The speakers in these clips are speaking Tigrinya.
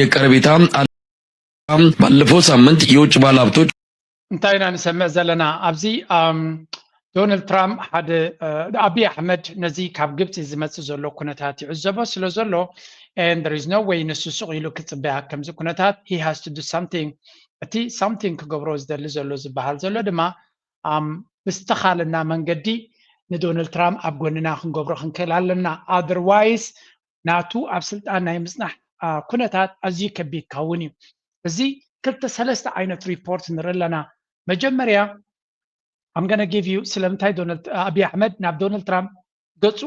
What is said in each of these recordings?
የቀረቤታ ባለፈው ሳምንት የውጭ ባለሀብቶች እንታይ ኢና ንሰምዕ ዘለና ኣብዚ? ዶናልድ ትራምፕ ሓደ ኣብይ ኣሕመድ ነዚ ካብ ግብፂ ዝመፅእ ዘሎ ኩነታት ይዕዘቦ ስለ ዘሎ there is no way ንሱ ስቕ ኢሉ ክፅበያ ከምዚ ኩነታት he has to do something። እቲ something ክገብሮ ዝደሊ ዘሎ ዝበሃል ዘሎ ድማ ብዝተኻለና መንገዲ ንዶናልድ ትራምፕ ኣብ ጎንና ክንገብሮ ክንክእል ኣለና። Otherwise ናቱ ኣብ ስልጣን ናይ ምፅናሕ ኩነታት ኣዝዩ ከቢድ ክኸውን እዩ። እዚ ክልተ ሰለስተ ዓይነት ሪፖርት ንርኢ ኣለና። መጀመርያ I'm gonna give you ስለምንታይ ኣብይ ኣሕመድ ናብ ዶናልድ ትራምፕ ገጹ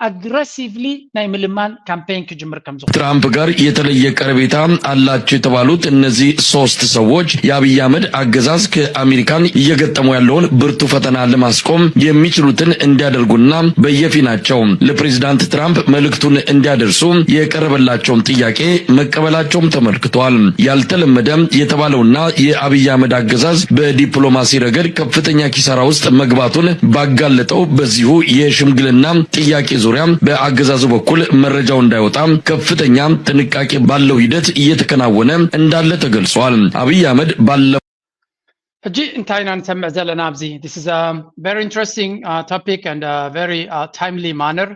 aggressively ናይ ምልማን ካምፔን ክጅምር ከም ዝኾነ ትራምፕ ጋር የተለየ ቀረቤታ አላቸው የተባሉት እነዚህ ሶስት ሰዎች የአብይ አህመድ አገዛዝ ከአሜሪካን እየገጠመው ያለውን ብርቱ ፈተና ለማስቆም የሚችሉትን እንዲያደርጉና በየፊናቸው ለፕሬዚዳንት ትራምፕ መልእክቱን እንዲያደርሱ የቀረበላቸውን ጥያቄ መቀበላቸውም ተመልክቷል። ያልተለመደ የተባለውና የአብይ አህመድ አገዛዝ በዲፕሎማሲ ረገድ ከፍተኛ ኪሳራ ውስጥ መግባቱን ባጋለጠው በዚሁ የሽምግልና ጥያቄ ዙሪያ በአገዛዙ በኩል መረጃው እንዳይወጣ ከፍተኛ ጥንቃቄ ባለው ሂደት እየተከናወነ እንዳለ ተገልጿል። አብይ አህመድ ባለ ሕጂ እንታይ ኢና ንሰምዕ ዘለና ኣብዚ? This is a very interesting topic and very timely manner።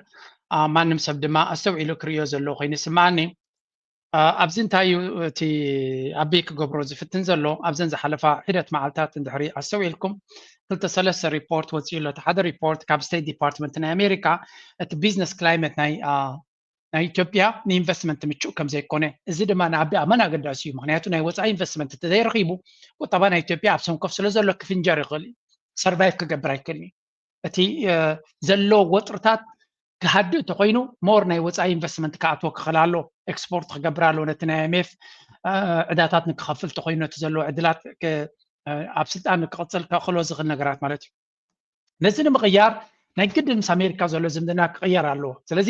ማንም ሰብ ድማ ኣስተውዒሉ ክርእዮ ዘለዎ ኮይኑ ይስምዓኒ። ኣብዚ እንታይ እዩ እቲ ኣቢ ክገብሮ ዝፍትን ዘሎ? ኣብዘን ዝሓለፋ ሒደት መዓልታት እንድሕሪ ኣስተውዒልኩም ክልተ ሰለስተ ሪፖርት ወፂኡ ኣሎ። እቲ ሓደ ሪፖርት ካብ ስቴት ዲፓርትመንት ናይ ኣሜሪካ እቲ ቢዝነስ ክላይመት ናይ ናይ ኢትዮጵያ ንኢንቨስትመንት ምቹእ ከም ዘይኮነ፣ እዚ ድማ ንኣቢ ኣመን ኣገዳሲ እዩ። ምክንያቱ ናይ ወፃኢ ኢንቨስትመንት እንተዘይረኺቡ ቁጠባ ናይ ኢትዮጵያ ኣብ ሰንኮፍ ስለ ዘሎ ክፍንጀር ይኽእል እዩ፣ ሰርቫይቭ ክገብር ኣይክእልን እዩ። እቲ ዘሎ ወጥርታት ክሃድእ እንተኮይኑ ሞር ናይ ወፃኢ ኢንቨስትመንት ክኣትዎ ክኽእል ኣሎ፣ ኤክስፖርት ክገብር ኣሎ፣ ነቲ ናይ ኣይምኤፍ ዕዳታት ንክኸፍል እንተኮይኑ ነቲ ዘለዎ ዕድላት ኣብ ስልጣን ንክቕፅል ከኽእሎ ዝኽእል ነገራት ማለት እዩ። ነዚ ንምቕያር ናይ ግድን ምስ ኣሜሪካ ዘሎ ዝምድና ክቕየር ኣለዎ። ስለዚ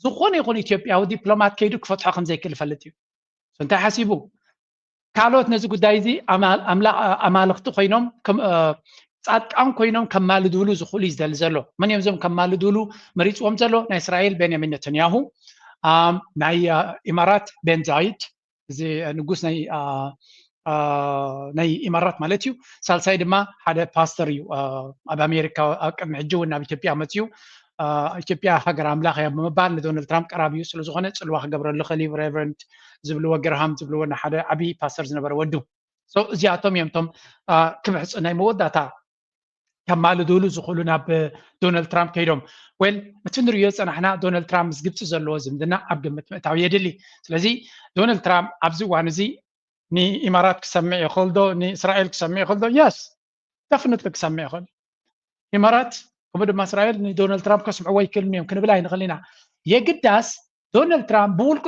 ዝኾነ ይኹን ኢትዮጵያዊ ዲፕሎማት ከይዱ ክፈትሖ ከም ዘይክእል ይፈልጥ እዩ። እንታይ ሓሲቡ ካልኦት ነዚ ጉዳይ እዚ ኣማልኽቲ ኮይኖም ፃድቃን ኮይኖም ከማልድሉ ዝኽእሉ እዩ ዝደሊ ዘሎ። መን እዮም እዞም ከማልድሉ መሪፅዎም ዘሎ? ናይ እስራኤል ቤንያሚን ነተንያሁ፣ ናይ ኢማራት ቤን ዛይድ እዚ ንጉስ ናይ ናይ ኢማራት ማለት እዩ። ሳልሳይ ድማ ሓደ ፓስተር እዩ ኣብ ኣሜሪካ ኣብ ቅድሚ ሕጂ እውን ናብ ኢትዮጵያ መፅዩ ኢትዮጵያ ሃገር ኣምላኽ እያ ብምባል ንዶናልድ ትራምፕ ቀራቢ እዩ ስለዝኾነ ፅልዋ ክገብረሉ ክእል እዩ። ሬቨረንድ ዝብልዎ ግርሃም ዝብልዎ ንሓደ ዓብዪ ፓስተር ዝነበረ ወዱ እዚኣቶም እዮም ቶም ክምሕፁ ናይ መወዳእታ ከማልድሉ ዝኽእሉ ናብ ዶናልድ ትራምፕ ከይዶም። ወል እቲ ንሪኦ ዝፀናሕና ዶናልድ ትራምፕ ምስ ግብፂ ዘለዎ ዝምድና ኣብ ግምት ምእታው የድሊ። ስለዚ ዶናልድ ትራምፕ ኣብዚ እዋን እዚ ንኢማራት ክሰምዕ ይኽእል ዶ ንእስራኤል ክሰምዕ ይኽእል ዶ? የስ ደፍንትሊ ክሰምዕ ይኽእል። ኢማራት ከምኡ ድማ እስራኤል ንዶናልድ ትራምፕ ከስምዕዎ ኣይክእልን እዮም ክንብል ኣይንኽእል ኢና። የግዳስ ዶናልድ ትራምፕ ብውልቁ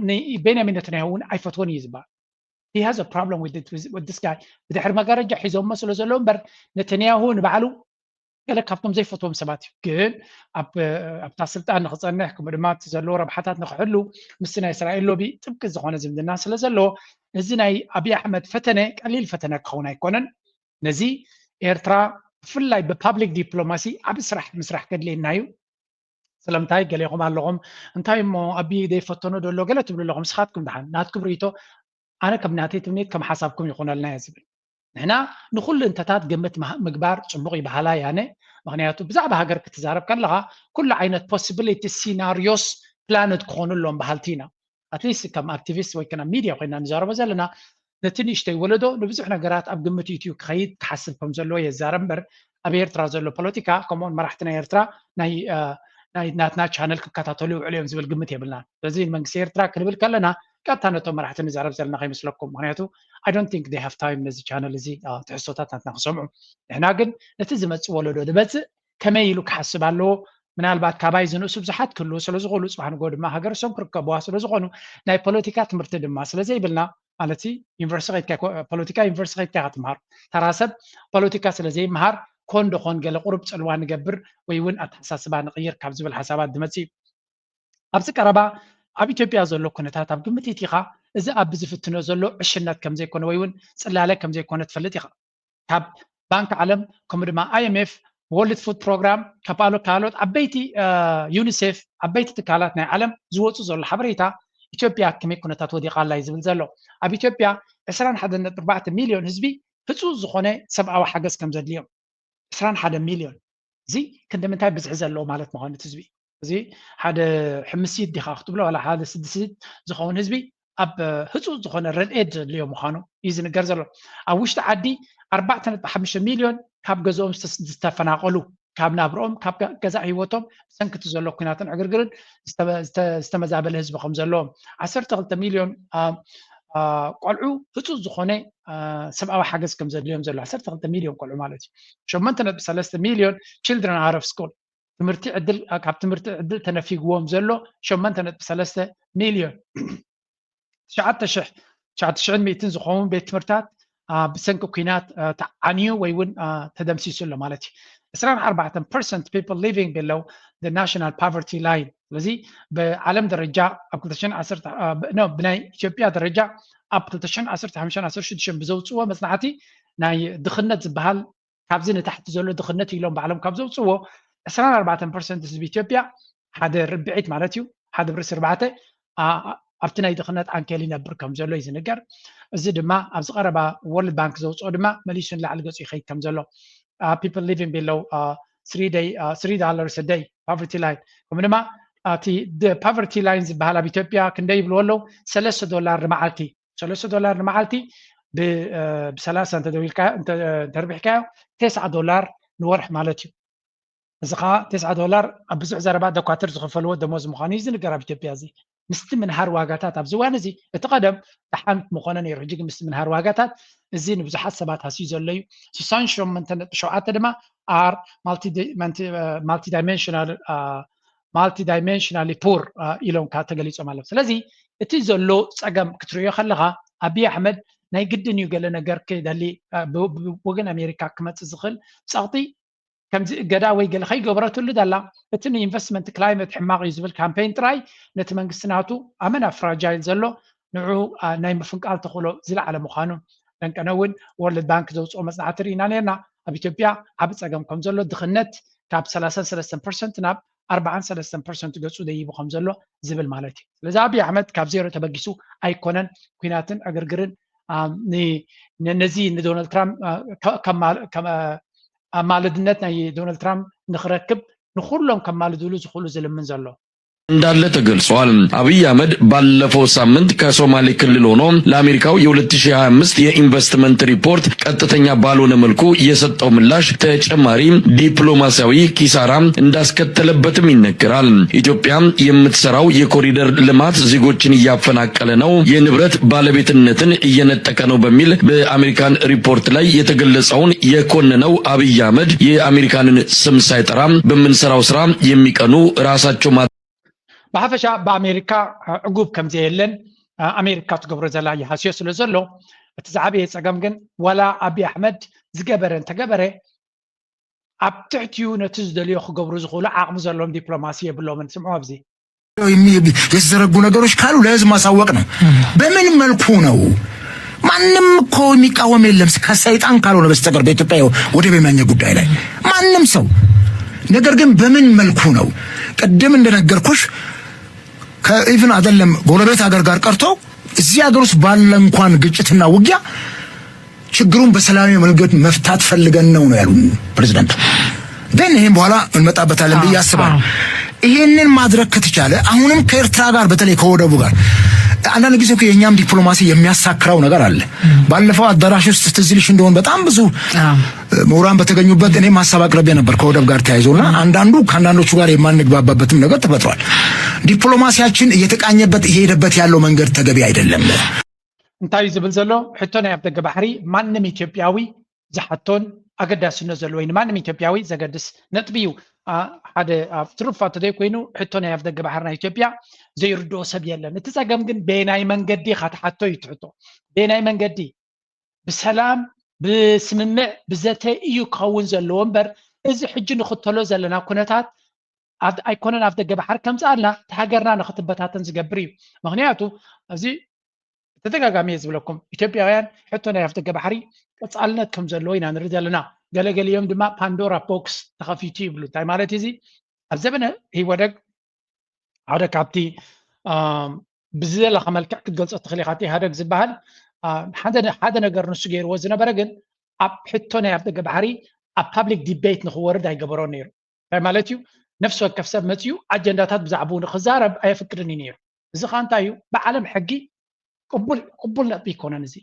ንቤንያሚን ነተንያሁ እውን ኣይፈትዎን እዩ ዝበሃል። He has a problem with this guy። ብድሕሪ መጋረጃ ሒዞሞ ስለ ዘሎ እምበር ነተንያሁ ንባዕሉ ገለ ካብቶም ዘይፈትዎም ሰባት እዩ። ግን ኣብታ ስልጣን ንክፀንሕ ከምኡ ድማ እቲ ዘለዎ ረብሓታት ንክሕሉ ምስቲ ናይ እስራኤል ሎቢ ጥብቂ ዝኾነ ዝምድና ስለ ዘለዎ እዚ ናይ ኣብይ ኣሕመድ ፈተነ ቀሊል ፈተነ ክኸውን ኣይኮነን። ነዚ ኤርትራ ብፍላይ ብፓብሊክ ዲፕሎማሲ ዓቢ ስራሕ ምስራሕ ከድልየና እዩ። ስለምንታይ ገሌኹም ኣለኹም እንታይ እሞ ኣቢ ዘይፈተኖ ዶ ኣሎ ገለ ትብሉ ኣለኹም። ንስኻትኩም ደሓን ናትኩም ርእይቶ ኣነ ከም ናተይ ትምኒት ከም ሓሳብኩም ይኹነልና እየ ዝብል። ንሕና ንኹሉ እንተታት ግምት ምግባር ፅቡቕ ይበሃላ እየ ኣነ። ምክንያቱ ብዛዕባ ሃገር ክትዛረብ ከለኻ ኩሉ ዓይነት possibility scenarios planed ክኾኑ ኣለዎም በሃልቲ ኢና። ኣትሊስት ከም ኣክቲቪስት ወይ ከና ሚድያ ኮይና ንዛረቦ ዘለና ነቲ ንእሽተይ ወለዶ ንብዙሕ ነገራት ኣብ ግምት ኢትዩ ክኸይድ ክሓስብ ከም ዘለዎ የዛረብ እምበር ኣብ ኤርትራ ዘሎ ፖለቲካ ከምኡውን መራሕቲ ናይ ኤርትራ ናይ ናይ ናትና ቻነል ክከታተሉ ይውዕሉ እዮም ዝብል ግምት የብልና። ስለዚ ንመንግስቲ ኤርትራ ክንብል ከለና ቀጥታ ነቶም መራሕቲ ንዛረብ ዘለና ከይመስለኩም። ምክንያቱ I don't think they have time ነዚ ቻነል እዚ ትሕዝቶታት ናትና ክሰምዑ። ንሕና ግን ነቲ ዝመፅእ ወለዶ ዝመፅእ ከመይ ኢሉ ክሓስብ ኣለዎ? ምናልባት ካባይ ዝንእሱ ብዙሓት ክህልዉ ስለ ዝኾኑ ፅባሕ ንጎ ድማ ሃገር እሶም ክርከብዋ ስለ ዝኾኑ ናይ ፖለቲካ ትምህርቲ ድማ ስለ ዘይብልና ማለት ዩኒቨርሲቲ ፖለቲካ ዩኒቨርሲቲ ከይድካ ኢኻ ትምሃር። ተራ ሰብ ፖለቲካ ስለ ዘይምሃር ኮን ዶ ኮን ገለ ቁሩብ ፅልዋ ንገብር ወይ እውን ኣተሓሳስባ ንቕይር ካብ ዝብል ሓሳባት ዝመፅእ እዩ። ኣብዚ ቀረባ ኣብ ኢትዮጵያ ዘሎ ኩነታት ኣብ ግምት ኢትኻ እዚ ኣብ ዝፍትኖ ዘሎ ዕሽነት ከም ዘይኮነ ወይ እውን ፅላለ ከም ዘይኮነ ትፈልጥ ኢኻ። ካብ ባንክ ዓለም ከምኡ ድማ ኣይኤምኤፍ፣ ወርልድ ፉድ ፕሮግራም፣ ካልኦት ዓበይቲ ዩኒሴፍ ዓበይቲ ትካላት ናይ ዓለም ዝወፁ ዘሎ ሓበሬታ ኢትዮጵያ ከመይ ኩነታት ወዲቓ ኣላ እዩ ዝብል ዘሎ። ኣብ ኢትዮጵያ ዕስራን ሓደን ነጥቢ ኣርባዕተ ሚልዮን ህዝቢ ህፁፅ ዝኾነ ሰብኣዊ ሓገዝ ከም ዘድልዮም። ዕስራን ሓደን ሚልዮን፣ እዚ ክንዲ ምንታይ ብዝሒ ዘለዎ ማለት ምዃኑ እቲ ህዝቢ? እዚ ሓደ ሕምሲት ዲኻ ክትብሎ ዋላ ሓደ ስድስት ዝኸውን ህዝቢ ኣብ ህፁፅ ዝኾነ ረድኤት ዘድልዮ ምዃኑ እዩ ዝንገር ዘሎ። ኣብ ውሽጢ ዓዲ ኣርባዕተ ነጥቢ ሓሙሽተ ሚልዮን ካብ ገዝኦም ዝተስ- ዝተፈናቐሉ፣ ካብ ናብርኦም ካብ ገ- ገዛእ ህይወቶም ብሰንኪ እቲ ዘሎ ኩናትን ዕግርግርን ዝተ- ዝተ- ዝተመዛበለ ህዝቢ ከም ዘለዎም፣ ዓሰርተ ክልተ ሚልዮን አ- አ፣ ቆልዑ ህፁፅ ዝኾነ አ፣ ሰብኣዊ ሓገዝ ከም ዘድልዮም ዘሎ፣ ዓሰርተ ክልተ ሚልዮን ቆልዑ ማለት እዩ። ሸሞንተ ነጥቢ ሰለስተ ሚልዮን children out of school፣ ትምህርቲ ዕድል ካብ ትምህርቲ ዕድል ተነፊግዎም ዘሎ ሸሞንተ ነጥቢ ሰለስተ ሚልዮን። ትሽዓተ ሽሕ ትሽዓተ ሽሕን ሚእትን ዝኸውን ቤት ትምህርታት ብሰንኪ ኩናት ተዓንዩ ወይ እውን ተደምሲሱ ኣሎ ማለት እዩ። ዕስራን ኣርባዕተን percent people living below the national poverty line። ስለዚ ብዓለም ደረጃ ኣብ ክልተ ሽሕን ዓሰርተ ብናይ ኢትዮጵያ ደረጃ ኣብ ክልተ ሽሕን ዓሰርተ ሓሙሽተን ዓሰርተ ሽዱሽተን ብዘውፅዎ መፅናዕቲ ናይ ድኽነት ዝበሃል ካብዚ ንታሕቲ ዘሎ ድኽነት ኢሎም ባዕሎም ካብ ዘውፅዎ ዕስራን ኣርባዕተን percent ህዝቢ ኢትዮጵያ ሓደ ርብዒት ማለት እዩ ሓደ ብርሲ ኣርባዕተ ኣብቲ ናይ ድኽነት ዓንኬል ይነብር ከም ዘሎ እዩ ዝንገር። እዚ ድማ ኣብዚ ቀረባ ወርልድ ባንክ ዘውፅኦ ድማ መሊሱ ንላዕሊ ገፁ ይኸይድ ከም ዘሎ people living below three day three dollars a day poverty line ከምኡ ድማ እቲ poverty line ዝበሃል ኣብ ኢትዮጵያ ክንደይ ይብልዎ ኣለዉ ሰለስተ ዶላር ንመዓልቲ ሰለስተ ዶላር ንመዓልቲ ብሰላሳ እንተደዊልካ እንተርቢሕካዮ ተስዓ ዶላር ንወርሒ ማለት እዩ። እዚ ከዓ ተስዓ ዶላር ኣብ ብዙሕ ዘረባ ደኳትር ዝኽፈልዎ ደሞዝ ምዃኑ እዩ ዝንገር ኣብ ኢትዮጵያ። እዚ ምስቲ ምንሃር ዋጋታት ኣብዚ እዋን እዚ እቲ ቀደም ደሓን ምኾነ ነይሩ። ሕጂ ግን ምስቲ ምንሃር ዋጋታት እዚ ንብዙሓት ሰባት ሃስዩ ዘሎ እዩ። ስሳን ሸሞንተ ነጥቢ ሸውዓተ ድማ are multidimensional multidimensionally poor ኢሎም ከዓ ተገሊፆም ኣለዉ። ስለዚ እቲ ዘሎ ፀገም ክትርእዮ ከለካ ኣብይ ኣሕመድ ናይ ግድን እዩ ገለ ነገር ክደሊ ብወገን ኣሜሪካ ክመፅእ ዝኽእል ፀቕጢ ከምዚ እገዳ ወይ ገለ ከይገበረትሉ ደላ እቲ ንኢንቨስትመንት ክላይመት ሕማቕ እዩ ዝብል ካምፔን ጥራይ ነቲ መንግስቲ ናቱ ኣመና ፍራጃይል ዘሎ ንዑ ናይ ምፍንቃል ተኽእሎ ዝለዓለ ምዃኑ ደንቀነ እውን ወርልድ ባንክ ዘውፅኦ መፅናዕቲ ርኢና ነርና ኣብ ኢትዮጵያ ዓብ ፀገም ከም ዘሎ ድኽነት ካብ ሰላሳን ሰለስተን ፐርሰንት ናብ ኣርባዓን ሰለስተን ፐርሰንት ገፁ ደይቡ ከም ዘሎ ዝብል ማለት እዩ። ስለዚ ኣብይ ኣሕመድ ካብ ዜሮ ተበጊሱ ኣይኮነን ኩናትን ዕግርግርን ነዚ ንዶናልድ ትራምፕ ኣማልድነት ናይ ዶናልድ ትራምፕ ንክረክብ ንኩሎም ከማልድሉ ዝኽእሉ ዝልምን ዘሎ እንዳለ ተገልጸዋል። አብይ አህመድ ባለፈው ሳምንት ከሶማሌ ክልል ሆኖ ለአሜሪካው የ2025 የኢንቨስትመንት ሪፖርት ቀጥተኛ ባልሆነ መልኩ የሰጠው ምላሽ ተጨማሪ ዲፕሎማሲያዊ ኪሳራ እንዳስከተለበትም ይነገራል። ኢትዮጵያ የምትሰራው የኮሪደር ልማት ዜጎችን እያፈናቀለ ነው፣ የንብረት ባለቤትነትን እየነጠቀ ነው በሚል በአሜሪካን ሪፖርት ላይ የተገለጸውን የኮነነው አብይ አህመድ የአሜሪካንን ስም ሳይጠራ በምንሰራው ስራ የሚቀኑ ራሳቸው ብሓፈሻ ብኣሜሪካ ዕጉብ ከም ዘየለን ኣሜሪካ ትገብሮ ዘላ ይሃስዮ ስለ ዘሎ እቲ ዝዓበየ ፀገም ግን ዋላ ኣብይ ኣሕመድ ዝገበረ እንተገበረ ኣብ ትሕቲኡ ነቲ ዝደልዮ ክገብሩ ዝኽእሉ ዓቕሚ ዘለዎም ዲፕሎማሲ የብሎምን። ስምዑ ኣብዚ የተዘረጉ ነገሮች ካሉ ለህዝብ ማሳወቅ ነው። በምን መልኩ ነው? ማንም እኮ የሚቃወም የለም ከሰይጣን ካልሆነ በስተቀር በኢትዮጵያ ወደብ የማግኘት ጉዳይ ላይ ማንም ሰው። ነገር ግን በምን መልኩ ነው? ቅድም እንደነገርኩሽ ከኢቭን አይደለም ጎረቤት ሀገር ጋር ቀርቶ እዚህ ሀገር ውስጥ ባለ እንኳን ግጭትና ውጊያ ችግሩን በሰላማዊ መንገድ መፍታት ፈልገን ነው ነው ያሉን ፕሬዝዳንቱ። ግን ይህም በኋላ እንመጣበታለን ብዬ አስባለሁ። ይሄንን ማድረግ ከተቻለ አሁንም ከኤርትራ ጋር በተለይ ከወደቡ ጋር አንዳንድ ጊዜ እኮ የእኛም ዲፕሎማሲ የሚያሳክረው ነገር አለ። ባለፈው አዳራሽ ውስጥ ትዝ ይልሽ እንደሆን በጣም ብዙ ምሁራን በተገኙበት እኔም ሀሳብ አቅርቤ ነበር ከወደብ ጋር ተያይዞ እና አንዳንዱ ከአንዳንዶቹ ጋር የማንግባባበትም ነገር ተፈጥሯል። ዲፕሎማሲያችን እየተቃኘበት እየሄደበት ያለው መንገድ ተገቢ አይደለም። እንታይ እዩ ዝብል ዘሎ ሕቶ ናይ ኣፍደገ ባሕሪ ማንም ኢትዮጵያዊ ዝሓቶን ኣገዳስነት ዘለዎ ወይ ንማንም ኢትዮጵያዊ ዘገድስ ነጥቢ እዩ። ሓደ ኣብ ትሩፋት ተዘይኮይኑ ሕቶ ናይ ኣፍደገ ባሕሪ ናይ ኢትዮጵያ ዘይርድኦ ሰብ የለን። እቲ ፀገም ግን በየናይ መንገዲ ኢኻ ትሓቶ እዩ እቲ ሕቶ። በየናይ መንገዲ ብሰላም ብስምምዕ ብዘተ እዩ ክኸውን ዘለዎ እምበር እዚ ሕጂ ንኽተሎ ዘለና ኩነታት ኣይኮነን ኣፍደገ ባሕሪ ከምፅኣልና እቲ ሃገርና ንኽትበታተን ዝገብር እዩ። ምክንያቱ እዚ ብተደጋጋሚ እየ ዝብለኩም ኢትዮጵያውያን ሕቶ ናይ ኣፍደገ ባሕሪ ቀፃልነት ከም ዘለዎ ኢና ንርኢ ዘለና። ገለገሊኦም ድማ ፓንዶራ ቦክስ ተኸፊቱ ይብሉ። እንታይ ማለት እዚ ኣብ ዘበነ ህወደግ ሓደ ካብቲ ብዝደለኻ መልክዕ ክትገልጾ ትኽእል ኢኻ። እቲ ኢህኣደግ ዝበሃል ሓደ ነገር ንሱ ገይርዎ ዝነበረ ግን ኣብ ሕቶ ናይ ኣፍደገ ባሕሪ ኣብ ፓብሊክ ዲቤት ንኽወርድ ኣይገበሮን ነይሩ። እንታይ ማለት እዩ? ነፍሲ ወከፍ ሰብ መፅዩ ኣጀንዳታት ብዛዕባኡ ንኽዛረብ ኣየፍቅድን እዩ ነይሩ። እዚ ኸዓ እንታይ እዩ? ብዓለም ሕጊ ቅቡል ቅቡል ነጥቢ ኣይኮነን። እዚ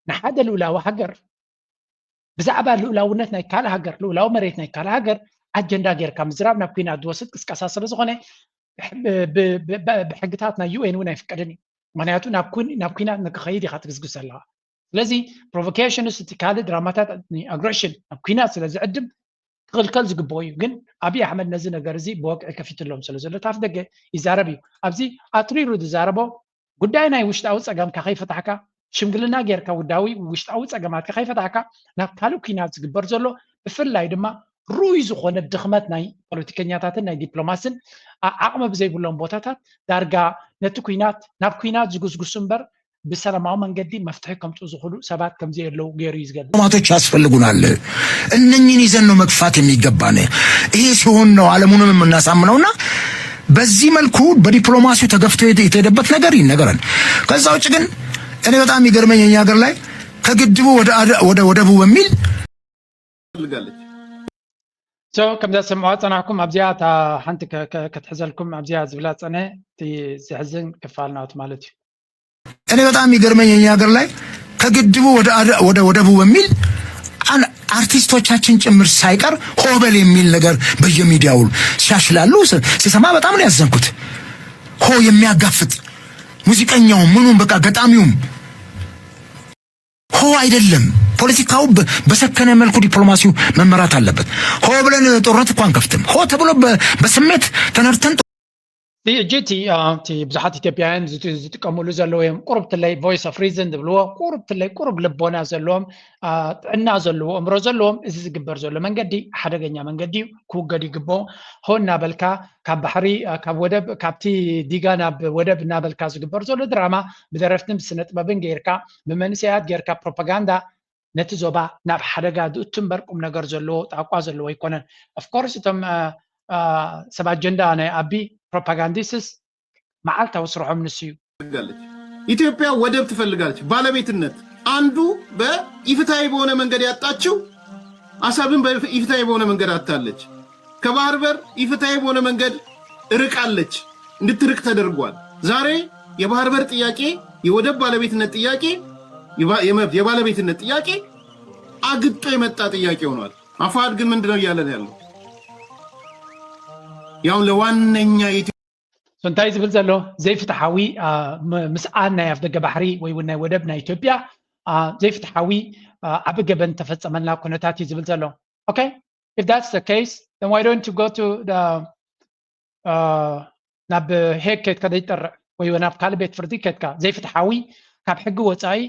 ንሓደ ልኡላዊ ሃገር ብዛዕባ ልኡላውነት ናይ ካልእ ሃገር፣ ልኡላዊ መሬት ናይ ካልእ ሃገር ኣጀንዳ ጌርካ ምዝራብ ናብ ኲናት ዝወስድ ቅስቀሳ ስለ ዝኾነ ብሕግታት ናይ ዩኤን እውን ኣይፍቀድን እዩ። ምክንያቱ ናብ ኲናት ንክኸይድ ኢኻ ትግስግስ ኣለኻ። ስለዚ ፕሮቮኬሽንስ፣ እቲ ካልእ ድራማታት ኣግሬሽን ናብ ኲናት ስለ ዝዕድም ክኽልከል ዝግብኦ እዩ። ግን ኣብይ ኣሕመድ ነዚ ነገር እዚ ብወግዒ ከፊትሎም ስለ ዘሎ እቲ ኣፍደገ ይዛረብ እዩ። ኣብዚ ኣትሪሩ ዝዛረቦ ጉዳይ ናይ ውሽጣዊ ጸገምካ ከይፈታሕካ፣ ሽምግልና ጌርካ ውዳዊ ውሽጣዊ ጸገማትካ ከይፈታሕካ ናብ ካልእ ኲናት ዝግበር ዘሎ ብፍላይ ድማ ርኡይ ዝኾነ ድኽመት ናይ ፖለቲከኛታትን ናይ ዲፕሎማስን ዓቕሚ ብዘይብሎም ቦታታት ዳርጋ ነቲ ኲናት ናብ ኲናት ዝጉስጉሱ እምበር ብሰላማዊ መንገዲ መፍትሒ ከምፅኡ ዝኽእሉ ሰባት ከምዘየለዉ ገይሩ እዩ ዝገልጽ። ዲፕሎማቶች ያስፈልጉናል። እነኝን ይዘን ነው መግፋት የሚገባን። ይሄ ሲሆን ነው ዓለሙንም የምናሳምነውና በዚህ መልኩ በዲፕሎማሲው ተገፍቶ የተሄደበት ነገር ይነገራል። ከዛ ውጭ ግን እኔ በጣም የሚገርመኝ የኛ ሀገር ላይ ከግድቡ ወደ ወደቡ በሚል ትፈልጋለች። ከምዛ ሰምዖ ጸናሕኩም ኣብዚኣ እታ ሓንቲ ክትሕዘልኩም ኣብዚኣ ዝብላ ጸነ እቲ ዘሕዝን ክፋል ናት ማለት እዩ። እኔ በጣም የሚገርመኝ የኛ ሀገር ላይ ከግድቡ ወደ ወደቡ በሚል አርቲስቶቻችን ጭምር ሳይቀር ሆበል የሚል ነገር በየሚዲያው ሲያሽላሉ ስሰማ በጣም ነው ያዘንኩት። ሆ የሚያጋፍጥ ሙዚቀኛው ምኑም በቃ ገጣሚውም ሆ አይደለም። ፖለቲካው በሰከነ መልኩ ዲፕሎማሲው መመራት አለበት። ሆ ብለን ጦርነት እኮ አንከፍትም። ሆ ተብሎ በስሜት ተነድተን ሕጂ እቲ ብዙሓት ኢትዮጵያውያን ዝጥቀምሉ ዘለዉ እዮም። ቁሩብ ትለይ voice of reason ዝብልዎ፣ ቁሩብ ትለይ ቁሩብ ልቦና ዘለዎም፣ ጥዕና ዘለዎ፣ እምሮ ዘለዎም፣ እዚ ዝግበር ዘሎ መንገዲ ሓደገኛ መንገዲ እዩ፣ ክውገድ ይግብኦ። ሆ እናበልካ ካብ ባሕሪ፣ ካብ ወደብ፣ ካብቲ ዲጋ ናብ ወደብ እናበልካ ዝግበር ዘሎ ድራማ ብደረፍትን ብስነ ጥበብን ጌርካ ብመንእሰያት ጌርካ ፕሮፓጋንዳ ነቲ ዞባ ናብ ሓደጋ ዝእቱ እምበር ቁም ነገር ዘለዎ ጣቋ ዘለዎ ኣይኮነን። Of course እቶም ሰብ ኣጀንዳ ናይ ኣቢ ፕሮፓጋንዲስትስ መዓልታዊ ስርሖም ንሱ እዩ። ኢትዮጵያ ወደብ ትፈልጋለች። ባለቤትነት አንዱ በኢፍትሐዊ በሆነ መንገድ ያጣችው አሰብን በኢፍትሐዊ በሆነ መንገድ አጥታለች። ከባህር በር ኢፍትሐዊ በሆነ መንገድ ርቃለች፣ እንድትርቅ ተደርጓል። ዛሬ የባህር በር ጥያቄ፣ የወደብ ባለቤትነት ጥያቄ፣ የባለቤትነት ጥያቄ አግጦ የመጣ ጥያቄ ሆኗል። አፋሕድ ግን ምንድነው እያለ ያለው? ያው ለዋነኛ እንታይ ዝብል ዘሎ ዘይፍትሓዊ ምስኣን ናይ ኣፍደገ ባሕሪ ወይ እውን ናይ ወደብ ናይ ኢትዮጵያ ዘይፍትሓዊ ዓቢ ገበን ተፈጸመልና ኩነታት እዩ ዝብል ዘሎ። Okay, if that's the case, then why don't you go to the ናብ ሄግ ከድካ ዘይትጠርዕ ወይ ናብ ካልእ ቤት ፍርዲ ከድካ ዘይፍትሓዊ ካብ ሕጊ ወፃኢ